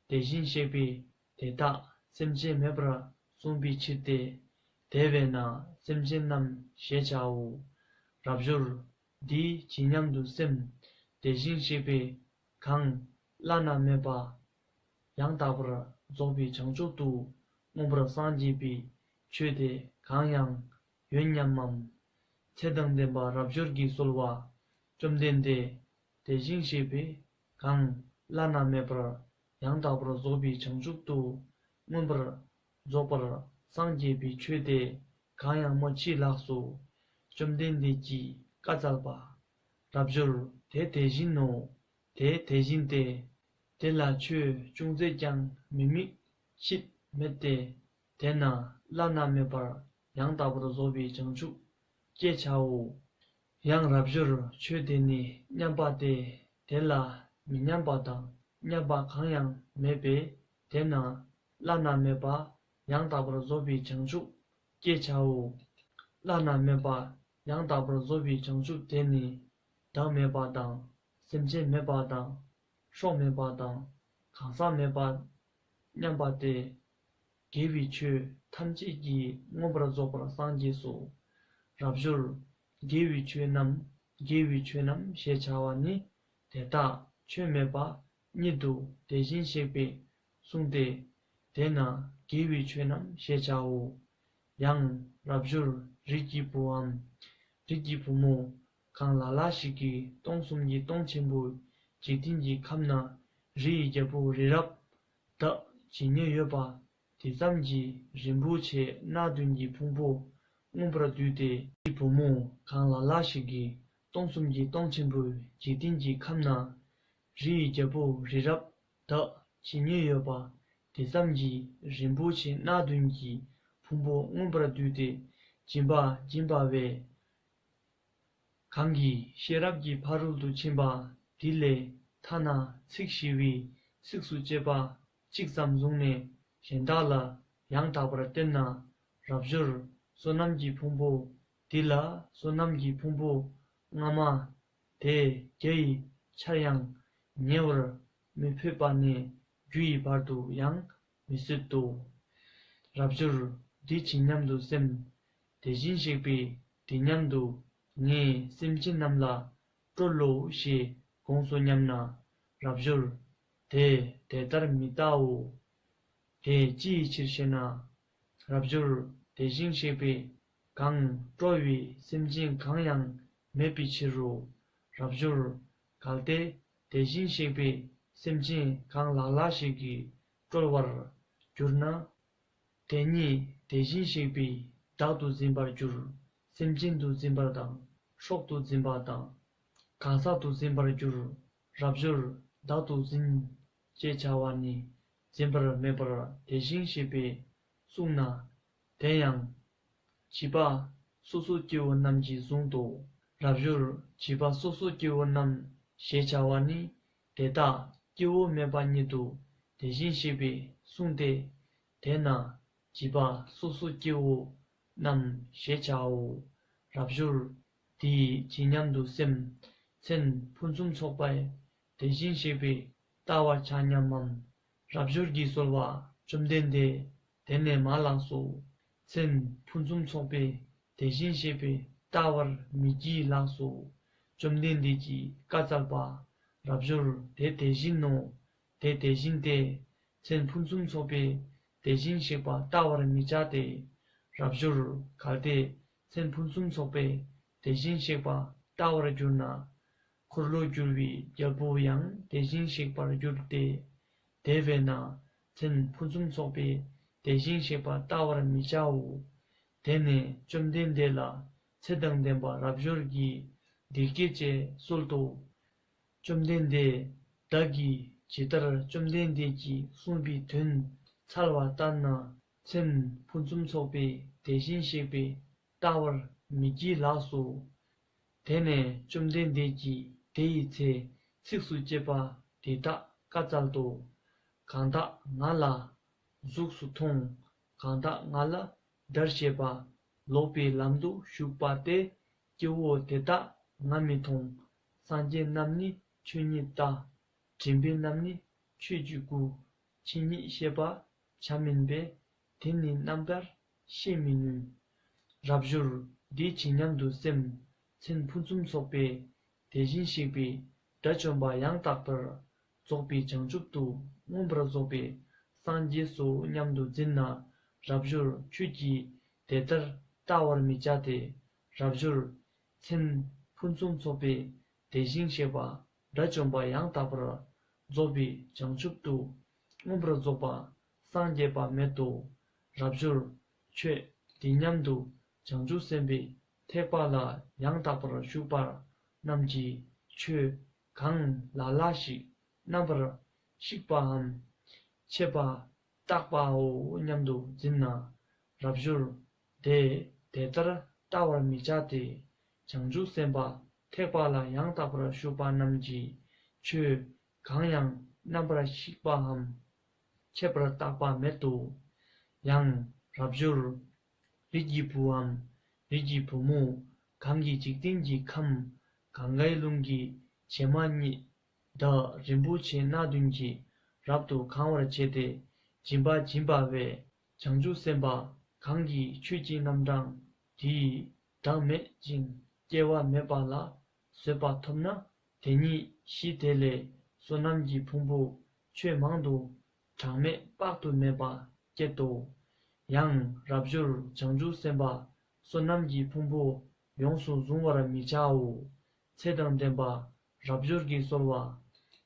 དེ་བཞིན་གཤེགས་པས་དེ་དག་སེམས་ཅན་མེད་པར་གསུངས་པའི་ཕྱིར་ཏེ། དེ་བས་ན་སེམས་ཅན་རྣམས་ཞེས་བྱའོ། རབ་འབྱོར། འདིའི་ཇི་སྙམ་དུ་སེམས། དེ་བཞིན་གཤེགས་པས་གང་བླ་ན་མེད་པ། ཡང་དག་པར་རྫོགས་པའི་བྱང་ཆུབ་ཏུ་མངོན་པར་སངས་རྒྱས་པའི་ཆོས་དེ་གང་ཡང་ཡོད་སྙམ་མམ། ཚེ་དང་ལྡན་པ་རབ་འབྱོར་གྱིས་གསོལ་བ། བཅོམ་ལྡན་འདས། དེ་བཞིན་གཤེགས་པས་གང་བླ་ན་མེད་པར་ཡང་དག་པར་རྫོགས་པའི་བྱང་ཆུབ་ཏུ་མངོན་པར་རྫོགས་པར་སངས་རྒྱས་པའི་ཆོས་དེ་གང་ཡང་མ་མཆིས་ལགས་སོ། བཅོམ་ལྡན་འདས་ཀྱིས་བཀའ་སྩལ་པ། རབ་འབྱོར། དེ་དེ་བཞིན་ནོ། དེ་དེ་བཞིན་ཏེ། དེ་ལ་ཆོས་ཅུང་ཟད་ཀྱང་མི་དམིགས་ཕྱིར་མེད་དེ། དེས་ན་བླ་ན་མེད་པར་ཡང་དག་པར་རྫོགས་པའི་བྱང་ཆུབ་སྐྱེ་བྱའོ། ཡང་རབ་འབྱོར་ཆོས་དེ་ནི་མཉམ་པ་སྟེ། དེ་ལ་མི་མཉམ་པ་དང་མཉམ་པ་གང་ཡང་མེད་པས། དེས་ན་བླ་ན་མེད་པ་ཡང་དག་པར་རྫོགས་པའི་བྱང་ཆུབ་སྐྱེ་བྱའོ། བླ་ན་མེད་པ་ཡང་དག་པར་རྫོགས་པའི་བྱང་ཆུབ་དེ་ནི་བདག་མེད་པ་དང་སེམས་ཅན་མེད་པ་དང་སྲོག་མེད་པ་དང་གང་ཟག་མེད་པ་མཉམ་པ་སྟེ། དགེ་བའི་ཆོས་ཐམས་ཅད་ཀྱིས་མངོན་པར་རྫོགས་པར་སངས་རྒྱས་སོ། རབ་འབྱོར། དགེ་བའི་ཆོས་རྣམས་དགེ་བའི་ཆོས་རྣམས་ཞེས་བྱ་བ་ནི། དེ་དག་ཆོས་མེད་པ་ཉིད་དུ་དེ་བཞིན་གཤེགས་པས་གསུངས་ཏེ། དེས་ན་དགེ་བའི་ཆོས་རྣམས་ཞེས་བྱའོ། ཡང་རབ་འབྱོར། རིགས་ཀྱི་བུའམ། རིགས་ཀྱི་བུ་མོ། གང་ལ་ལ་ཞིག་གིས་སྟོང་གསུམ་གྱི་སྟོང་ཆེན་པོའི་འཇིག་རྟེན་གྱི་ཁམས་ན་རི་ཡི་རྒྱལ་པོ་རི་རབ་དག་ཇི་སྙེད་ཡོད་པ་དེ་ཙམ་གྱི་རིན་པོ་ཆེ་སྣ་བདུན་གྱི་ཕུང་པོ་མངོན་པར་བསྡུས་ཏེ། རིགས་ཀྱི་བུ་མོ་གང་ལ་ལ་ཞིག་གིས་སྟོང་གསུམ་གྱི་སྟོང་ཆེན་པོའི་འཇིག་རྟེན་གྱི་ཁམས་ན་རི་ཡི་རྒྱལ་པོ་རི་རབ་དག་ཇི་སྙེད་ཡོད་པ་དེ་ཙམ་གྱི་རིན་པོ་ཆེ་སྣ་བདུན་གྱི་ཕུང་པོ་མངོན་པར་བསྡུས་ཏེ་སྦྱིན་པ་སྦྱིན་པ་བས། གང་གིས་ཤེས་རབ་ཀྱི་ཕ་རོལ་ཏུ་ཕྱིན་པ་འདི་ལས་ཐ་ན་ཚིག་ཞི་བའི་ཚིགས་སུ་བཅད་པ་གཅིག་ཙམ་བཟུང་ནས་གཞན་དག་ལ་ཡང་དག་པར་བསྟན་ན། རབ་འབྱོར། བསོད་ནམས་ཀྱི་ཕུང་པོ་འདི་ལ་བསོད་ནམས་ཀྱི་ཕུང་པོ་སྔ་མ་དེ་བརྒྱ་ཡི་ཆར་ཡང་ཉེ་བར་མི་ཕོད་པ་ནས་རྒྱུ་ཡི་བར་དུ་ཡང་མི་སྲིད་དོ། རབ་འབྱོར། འདི་ཇི་སྙམ་དུ་སེམས། དེ་བཞིན་གཤེགས་པས་འདི་སྙམ་དུ་ངས་སེམས་ཅན་རྣམས་ལ་སྤྲོ་ལོ་ཞེས་དགོངས་སོ་སྙམ་ན། རབ་འབྱོར། དེ་དེ་ལྟར་མི་ལྟའོ། དེ་ཅི་ཡི་ཕྱིར་ཞེ་ན། རབ་འབྱོར། དེ་བཞིན་གཤེགས་པས་གང་སྤྲོ་བའི་སེམས་ཅན་གང་ཡང་མེད་པའི་ཕྱིར་རོ། རབ་འབྱོར། གལ་ཏེ་དེ་བཞིན་གཤེགས་པས་སེམས་ཅན་གང་ལ་ལ་ཞིག་གིས་སྤྲོ་བར་གྱུར་ན། དེ་ཉིད་དེ་བཞིན་གཤེགས་པས་བདག་ཏུ་འཛིན་པར་འགྱུར། སེམས་ཅན་དུ་འཛིན་པ་དང་སྲོག་ཏུ་འཛིན་པ་དང་གང་ཟག་ཏུ་འཛིན་པར་འགྱུར། རབ་འབྱོར། བདག་ཏུ་འཛིན་ཅེས་བྱ་བ་ནི་འཛིན་པར་མེད་པར་དེ་བཞིན་གཤེགས་པས་གསུངས་ན། དེ་ཡང་བྱིས་པ་སོ་སོ་སྐྱེ་བོ་རྣམས་ཀྱིས་བཟུང་དོ། རབ་འབྱོར། བྱིས་པ་སོ་སོ་སྐྱེ་བོ་རྣམས་ཞེས་བྱ་བ་ནི་དེ་དག་སྐྱེ་བོ་མེད་པ་ཉིད་དུ་དེ་བཞིན་གཤེགས་པས་གསུངས་ཏེ། དེས་ན་བྱིས་པ་སོ་སོ་སྐྱེ་བོ་རྣམས་ཞེས་བྱའོ། རབ་འབྱོར། དེ་ཇི་སྙམ་དུ་སེམས། མཚན་ཕུན་སུམ་ཚོགས་པས་དེ་བཞིན་གཤེགས་པས་བལྟ་བར་བྱ་སྙམ་མམ། རབ་འབྱོར་གྱིས་གསོལ་བ། བཅོམ་ལྡན་འདས། དེ་ནས་མ་ལགས་སོ། མཚན་ཕུན་སུམ་ཚོགས་པས་དེ་བཞིན་གཤེགས་པས་བལྟ་བར་མི་བགྱིད་ལགས་སོ། བཅོམ་ལྡན་འདས་ཀྱིས་བཀའ་སྩལ་པ། རབ་འབྱོར། དེ་དེ་བཞིན་ནོ། དེ་དེ་བཞིན་ཏེ། མཚན་ཕུན་སུམ་ཚོགས་པས་དེ་བཞིན་གཤེགས་པ་བལྟ་བར་མི་བྱ་སྟེ། རབ་འབྱོར། གལ་ཏེ་མཚན་ཕུན་སུམ་ཚོགས་པས་དེ་བཞིན་གཤེགས་པ་བལྟ་བར་གྱུར་ན། འཁོར་ལོས་སྒྱུར་བའི་རྒྱལ་པོ་ཡང་དེ་བཞིན་གཤེགས་པར་འགྱུར་ཏེ། དེ་བས་ན་མཚན་ཕུན་སུམ་ཚོགས་པས་དེ་བཞིན་གཤེགས་པ་བལྟ་བར་མི་བྱའོ། དེ་ནས་བཅོམ་ལྡན་འདས་ལ་ཚེ་དང་ལྡན་པ་རབ་འབྱོར་གྱིས་འདི་སྐད་ཅེས་གསོལ་ཏོ། བཅོམ་ལྡན་འདས། བདག་གིས་ཇི་ལྟར་བཅོམ་ལྡན་འདས་ཀྱིས་གསུངས་པའི་དོན་འཚལ་བ་ལྟར་ན། མཚན་ཕུན་སུམ་ཚོགས་པས་དེ་བཞིན་གཤེགས་པས་བལྟ་བར་མི་བགྱིད་ལགས་སོ། དེ་ནས་བཅོམ་ལྡན་འདས་ཀྱིས་དེ་ཡི་ཚེ་ཚིགས་སུ་བཅད་པ་འདི་དག་བཀའ་སྩལ་ཏོ། གང་དག་ང་ལ་གཟུགས་སུ་མཐོང་། གང་དག་ང་ལ་སྒྲར་བྱེད་པ། ལོག་པའི་ལམ་དུ་ཞུགས་པ་སྟེ། སྐྱེ་བོ་དེ་དག་ ང་མི་མཐོང་། སངས་རྒྱས་རྣམས་ནི་ཆོས་ཉིད་ལྟ། འདྲེན་པའི་རྣམས་ནི་ཆོས་ཀྱི་སྐུ། ཆོས་ཉིད་ཤེས་པ་བྱ་མིན་པས། དེ་ནི་རྣམ་པར་ཤེས་མི་ནུས། རབ་འབྱོར། འདི་ཇི་སྙམ་དུ་སེམས། མཚན་ཕུན་སུམ་ཚོགས་པས་དེ་བཞིན་གཤེགས་པའི་དགྲ་བཅོམ་པ་ཡང་དག་པར་རྫོགས་པའི་བྱང་ཆུབ་ཏུ་མངོན་པར་རྫོགས་པའི་སངས་རྒྱས་སོ་སྙམ་དུ་འཛིན་ན། རབ་འབྱོར། ཁྱོད་ཀྱིས་དེ་ལྟར་བལྟ་བར་མི་བྱ་སྟེ། རབ་འབྱོར། མཚན་ཕུན་སུམ་ཚོགས་པའི་དེ་བཞིན་གཤེགས་པ་དགྲ་བཅོམ་པ་ཡང་དག་པར་རྫོགས་པའི་བྱང་ཆུབ་ཏུ་མངོན་པར་རྫོགས་པ་སངས་རྒྱས་པ་མེད་དོ། རབ་འབྱོར། ཁྱོད་འདི་སྙམ་དུ་བྱང་ཆུབ་སེམས་དཔའི་ཐེག་པ་ལ་ཡང་དག་པར་ཞུགས་པ་རྣམས་ཀྱིས་ཆོས་གང་ལ་ལ་ཞིག་རྣམ་པར་ཤེས་པའམ་ཆད་པ་བརྟག་པའོ་སྙམ་དུ་འཛིན་ན། རབ་འབྱོར། དེ་དེ་ལྟར་བལྟ་བར་མི་བྱ་སྟེ། བྱང་ཆུབ་སེམས་དཔའ་ཐེག་པ་ལ་ཡང་དག་པར་ཞུགས་པ་རྣམས་ཀྱིས་ཆོས་གང་ཡང་རྣམ་པར་ཤེས་པའམ་ཆད་པར་བརྟག་པ་མེད་དོ། ཡང་། རབ་འབྱོར། རིགས་ཀྱི་བུའམ་རིགས་ཀྱི་བུ་མོ་གང་གིས་འཇིག་རྟེན་གྱི་ཁམས་གངྒཱའི་ཀླུང་གི་བྱེ་མ་སྙེད་དག་རིན་པོ་ཆེ་སྣ་བདུན་གྱིས་རབ་ཏུ་གང་བར་བྱས་ཏེ་སྦྱིན་པ་སྦྱིན་པ་བས། བྱང་ཆུབ་སེམས་དཔའ་གང་གིས་ཆོས་ཀྱི་རྣམ་གྲངས་དེའི་བདག་མེད་ཅིང་སྐྱེ་བ་མེད་པ་ལ་བཟོད་པ་ཐོབ་ན། དེ་ཉིད་གཞི་དེ་ལས་བསོད་ནམས་ཀྱི་ཕུང་པོ་ཆོས་མང་དུ་གྲངས་མེད་དཔག་ཏུ་མེད་པ་སྐྱེད་དོ། ཡང་། རབ་འབྱོར། བྱང་ཆུབ་སེམས་དཔའ་བསོད་ནམས་ཀྱི་ཕུང་པོ་ཡོངས་སུ་གཟུང་བར་མི་བྱའོ། ཚེ་དང་ལྡན་པ་རབ་འབྱོར་གྱིས་གསོལ་བ།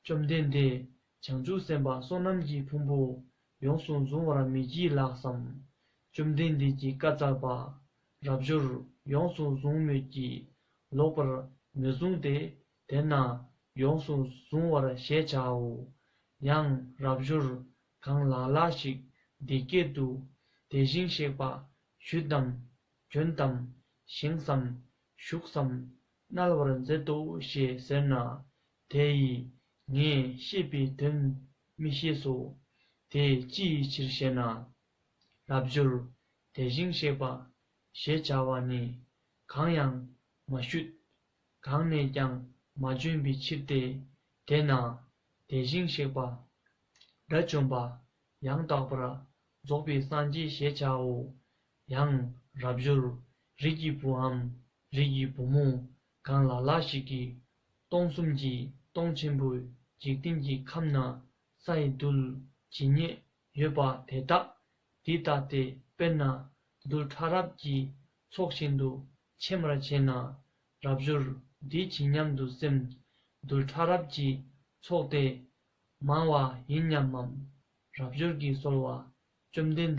བཅོམ་ལྡན་འདས། བྱང་ཆུབ་སེམས་དཔའ་བསོད་ནམས་ཀྱི་ཕུང་པོ་ཡོངས་སུ་གཟུང་བར་མི་བགྱིད་ལགས་སམ། བཅོམ་ལྡན་འདས་ཀྱིས་བཀའ་སྩལ་པ། རབ་འབྱོར། ཡོངས་སུ་གཟུང་མོད་ཀྱི། ལོག་པར་མི་གཟུང་སྟེ། དེས་ན་ཡོངས་སུ་གཟུང་བར་ཞེས་བྱའོ། ཡང་། རབ་འབྱོར། གང་ལ་ལ་ཞིག་འདི་སྐད་དུ། དེ་བཞིན་གཤེགས་པ་ཞུས་ཏམ། བྱོན་ཏམ། བཞེངས་སམ། བཞུགས་སམ། མནལ་བར་མཛད་དོ་ཞེས་ཟེར་ན། དེ་ཡིས་ངས་བཤད་པའི་དོན་མི་ཤེས་སོ། དེ་ཅི་ཡི་ཕྱིར་ཞེ་ན། རབ་འབྱོར། དེ་བཞིན་གཤེགས་པ་ཞེས་བྱ་བ་ནི་གང་ཡང་མ་ཞུས། གང་ནས་ཀྱང་མ་བྱོན་པའི་ཕྱིར་ཏེ། དེས་ན་དེ་བཞིན་གཤེགས་པ་དགྲ་བཅོམ་པ་ཡང་དག་པར་རྫོགས་པའི་སངས་རྒྱས་ཞེས་བྱའོ། ཡང་། རབ་འབྱོར། རིགས་ཀྱི་བུའམ་རིགས་ཀྱི་བུ་མོ་གང་ལ་ལ་ཞིག་གིས་སྟོང་གསུམ་གྱི་སྟོང་ཆེན་པོའི་འཇིག་རྟེན་གྱི་ཁམས་ན་སའི་རྡུལ་ཇི་སྙེད་ཡོད་པ་དེ་དག་འདི་ལྟ་སྟེ། དཔེར་ན་རྡུལ་ཕྲ་རབ་ཀྱི་ཚོགས་བཞིན་དུ་ཕྱེ་མར་བྱས་ན། རབ་འབྱོར། འདི་ཇི་སྙམ་དུ་སེམས། རྡུལ་ཕྲ་རབ་ཀྱི་ཚོགས་དེ་མང་བ་ཡིན་སྙམ་མམ། རབ་འབྱོར་གྱིས་གསོལ་བ། བཅོམ་ལྡན་འདས།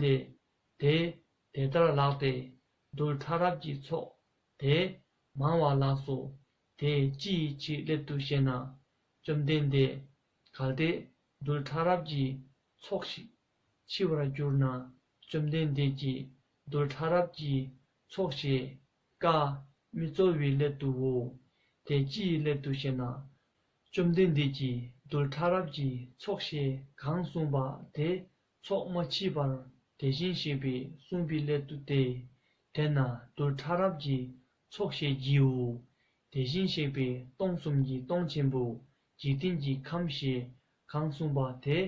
དེ་དེ་ལྟར་ལགས་ཏེ། རྡུལ་ཕྲ་རབ་ཀྱི་ཚོགས་དེ་མང་བ་ལགས་སོ། དེ་ཅི་ཡི་ཕྱིར་སླད་དུ་ཞེ་ན། བཅོམ་ལྡན་འདས། གལ་ཏེ་རྡུལ་ཕྲ་རབ་ཀྱི་ཚོགས་ཤིག་འཆི་བར་གྱུར་ན། བཅོམ་ལྡན་འདས་ཀྱིས་རྡུལ་ཕྲ་རབ་ཀྱི་ཚོགས་ཞེས་བཀའ་མི་སྩལ་བའི་སླད་དུའོ། དེ་ཅི་ཡི་སླད་དུ་ཞེ་ན། བཅོམ་ལྡན་འདས་ཀྱིས་རྡུལ་ཕྲ་རབ་ཀྱི་ཚོགས་ཞེས་གང་གསུངས་པ་དེ་ཚོགས་མ་མཆིས་པར་དེ་བཞིན་གཤེགས་པས་གསུངས་པའི་སླད་དུ་སྟེ། དེས་ན་རྡུལ་ཕྲ་རབ་ཀྱི་ཚོགས་ཞེས་བགྱིའོ། དེ་བཞིན་གཤེགས་པས་སྟོང་གསུམ་གྱི་སྟོང་ཆེན་པོ་འཇིག་རྟེན་གྱི་ཁམས་ཞེས་གང་གསུངས་པ་དེ་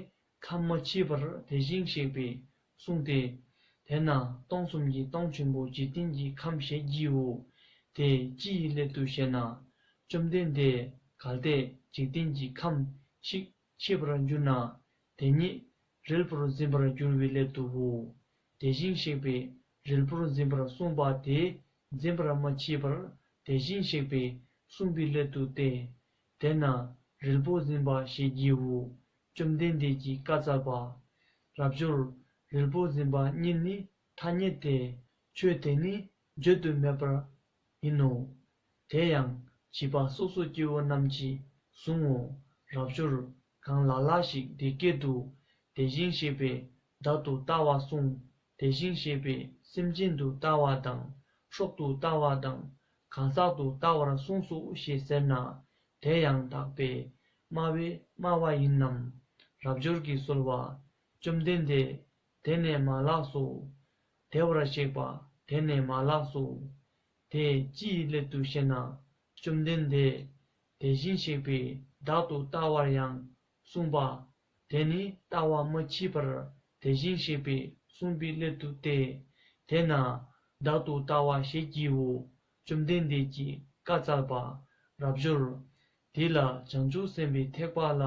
ཁམས་མ་མཆིས་པར་དེ་བཞིན་གཤེགས་པས་གསུངས་ཏེ། དེས་ན་སྟོང་གསུམ་གྱི་སྟོང་ཆེན་པོ་འཇིག་རྟེན་གྱི་ཁམས་ཞེས་བགྱིའོ། དེ་ཅི་ཡི་སླད་དུ་ཞེ་ན། བཅོམ་ལྡན་འདས། གལ་ཏེ་འཇིག་རྟེན་གྱི་ཁམས་ཤིག་ཤེས་པར་འགྱུར་ན། དེ་ཉིད་རིལ་པོར་འཛིན་པར་འགྱུར་བའི་སླད་དུའོ། དེ་བཞིན་གཤེགས་པས་རིལ་པོར་འཛིན་པར་གསུངས་པ་དེ་འཛིན་པར་མ་མཆིས་པར་དེ་བཞིན་གཤེགས་པས་གསུངས་པའི་སླད་དུ་སྟེ། དེས་ན་རིལ་པོ་འཛིན་པ་ཞེས་བགྱིའོ། བཅོམ་ལྡན་འདས་ཀྱིས་བཀའ་སྩལ་པ། རབ་འབྱོར། རིལ་པོ་འཛིན་པ་གཉིས་ནི་ཐ་སྙད་དེ། ཆོས་དེ་ནི་བརྗོད་དུ་མེད་པ་ཡིན་ནོ། དེ་ཡང་བྱིས་པ་སོ་སོ་སྐྱེ་བོ་རྣམས་ཀྱིས་གཟུང་ངོ་། རབ་འབྱོར། གང་ལ་ལ་ཞིག་འདི་སྐད་དུ། དེ་བཞིན་གཤེགས་པས་བདག་ཏུ་ལྟ་བ་གསུངས། དེ་བཞིན་གཤེགས་པས་སེམས་ཅན་དུ་ལྟ་བ་དང་། སྲོག་ཏུ་ལྟ་བ་དང་། གང་ཟག་ཏུ་ལྟ་བར་གསུངས་སོ་ཞེས་ཟེར་ན། དེ་ཡང་དག་པས་སྨྲ་བས་སྨྲ་བ་ཡིན་ནམ། རབ་འབྱོར་གྱིས་གསོལ་བ། བཅོམ་ལྡན་འདས། དེ་ནས་མ་ལགས་སོ། བདེ་བར་གཤེགས་པ། དེ་ནས་མ་ལགས་སོ། དེ་ཅི་ཡི་སླད་དུ་ཞེ་ན། བཅོམ་ལྡན་འདས་དེ་བཞིན་གཤེགས་པས་བདག་ཏུ་ལྟ་བར་ཡང་གསུངས་པ། དེ་ནི་ལྟ་བ་མི་མཆིས་པར་དེ་བཞིན་གཤེགས་པས་གསུངས་པའི་སླད་དུ་སྟེ། དེས་ན་བདག་ཏུ་ལྟ་བ་ཞེས་བགྱིའོ། བཅོམ་ལྡན་འདས་ཀྱིས་བཀའ་སྩལ་པ། རབ་འབྱོར། དེ་ལ་བྱང་ཆུབ་སེམས་དཔའི་ཐེག་པ་ལ་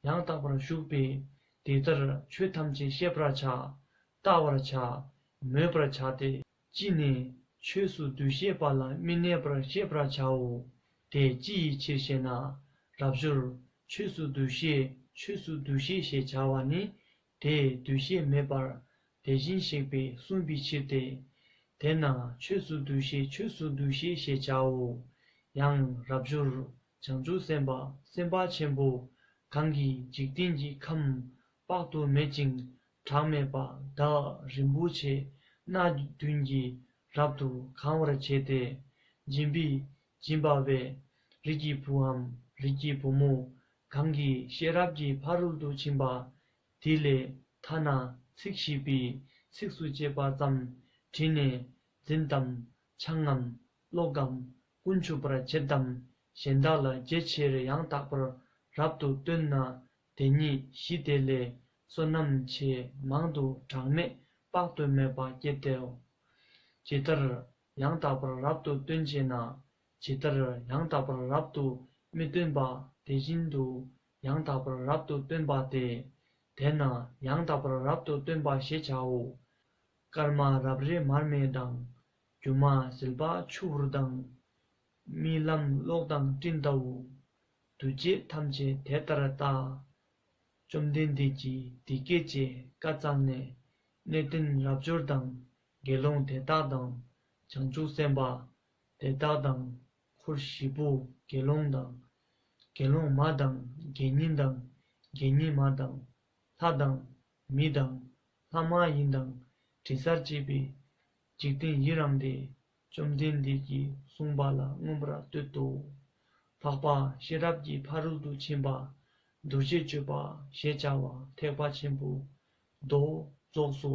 ཡང་དག་པར་ཞུགས་པས་དེ་ལྟར་ཆོས་ཐམས་ཅད་ཤེས་པར་བྱ། བལྟ་བར་བྱ། མོས་པར་བྱ་སྟེ། ཅི་ནས་ཆོས་སུ་འདུ་ཤེས་པ་ལ་མི་གནས་པར་ཤེས་པར་བྱའོ། དེ་ཅི་ཡི་ཕྱིར་ཞེ་ན། རབ་འབྱོར། ཆོས་སུ་འདུ་ཤེས་ཆོས་སུ་འདུ་ཤེས་ཞེས་བྱ་བ་ནི། དེས་འདུ་ཤེས་མེད་པར་དེ་བཞིན་གཤེགས་པས་གསུངས་པའི་ཕྱིར་ཏེ། དེས་ན་ཆོས་སུ་འདུ་ཤེས་ཆོས་སུ་འདུ་ཤེས་ཞེས་བྱའོ། ཡང་རབ་འབྱོར། བྱང་ཆུབ་སེམས་དཔའ་སེམས་དཔའ་ཆེན་པོ་གང་གིས་འཇིག་རྟེན་གྱི་ཁམས་དཔག་ཏུ་མེད་ཅིང་གྲངས་མེད་པ་དག་རིན་པོ་ཆེ་སྣ་བདུན་གྱིས་རབ་ཏུ་གང་བར་བྱས་ཏེ། སྦྱིན་པས་སྦྱིན་པ་བས་རིགས་ཀྱི་བུའམ་རིགས་ཀྱི་བུ་མོ་གང་གི་ཤེས་རབ་ཀྱི་ཕ་རོལ་ཏུ་ཕྱིན་པ། དེ་ལས་ཐ་ན་ཚིག་ཤེས་པའི་ཚིགས་སུ་བཅད་པ་ཙམ་དྲིས་ནས་འཛིན་ཏམ་འཆང་ངམ་ཀློག་གམ་ཀུན་ཆུབ་པར་བྱེད་དམ་གཞན་དག་ལ་རྒྱ་ཆེར་ཡང་དག་པར་རབ་ཏུ་སྟོན་ན་དེ་ཉིད་གཞི་དེ་ལས་བསོད་ནམས་ཆེས་མང་དུ་གྲངས་མེད་དཔག་ཏུ་མེད་པ་སྐྱེད་དོ། ཇི་ལྟར་ཡང་དག་པར་རབ་ཏུ་སྟོན་ཅེ་ན། ཇི་ལྟར་ཡང་དག་པར་རབ་ཏུ་མི་སྟོན་པ་དེ་བཞིན་དུ་ཡང་དག་པར་རབ་ཏུ་སྟོན་པ་སྟེ། དེས་ན་ཡང་དག་པར་རབ་ཏུ་སྟོན་པ་ཞེས་བྱའོ། སྐར་མ་རབ་རིབ་མར་མེ་དང་། སྒྱུ་མ་ཟིལ་པ་ཆུ་བུར་དང་། རྨི་ལམ་གློག་དང་སྤྲིན་ལྟ་བུ། འདུ་བྱེད་ཐམས་ཅད་དེ་ལྟར་བལྟ། བཅོམ་ལྡན་འདས་ཀྱིས་འདི་སྐད་ཅེས་བཀའ་སྩལ་ནས། གནས་བརྟན་རབ་འབྱོར་དང་དགེ་སློང་དེ་དག་དང་། བྱང་ཆུབ་སེམས་དཔའ་དེ་དག་དང་། འཁོར་བཞི་པོ་དགེ་སློང་དང་། དགེ་སློང་མ་དང་དགེ་བསྙེན་དང་དགེ་བསྙེན་མ་དང་། ལྷ་དང་མི་དང་ལྷ་མ་ཡིན་དང་དྲི་ཟར་བཅས་པའི་འཇིག་རྟེན་ཡི་རངས་ཏེ། བཅོམ་ལྡན་འདས་ཀྱིས་གསུངས་པ་ལ་མངོན་པར་བསྟོད་དོ། འཕགས་པ་ཤེས་རབ་ཀྱི་ཕ་རོལ་ཏུ་ཕྱིན་པ་རྡོ་རྗེ་གཅོད་པ་ཞེས་བྱ་བ་ཐེག་པ་ཆེན་པོའི་མདོ་རྫོགས་སོ།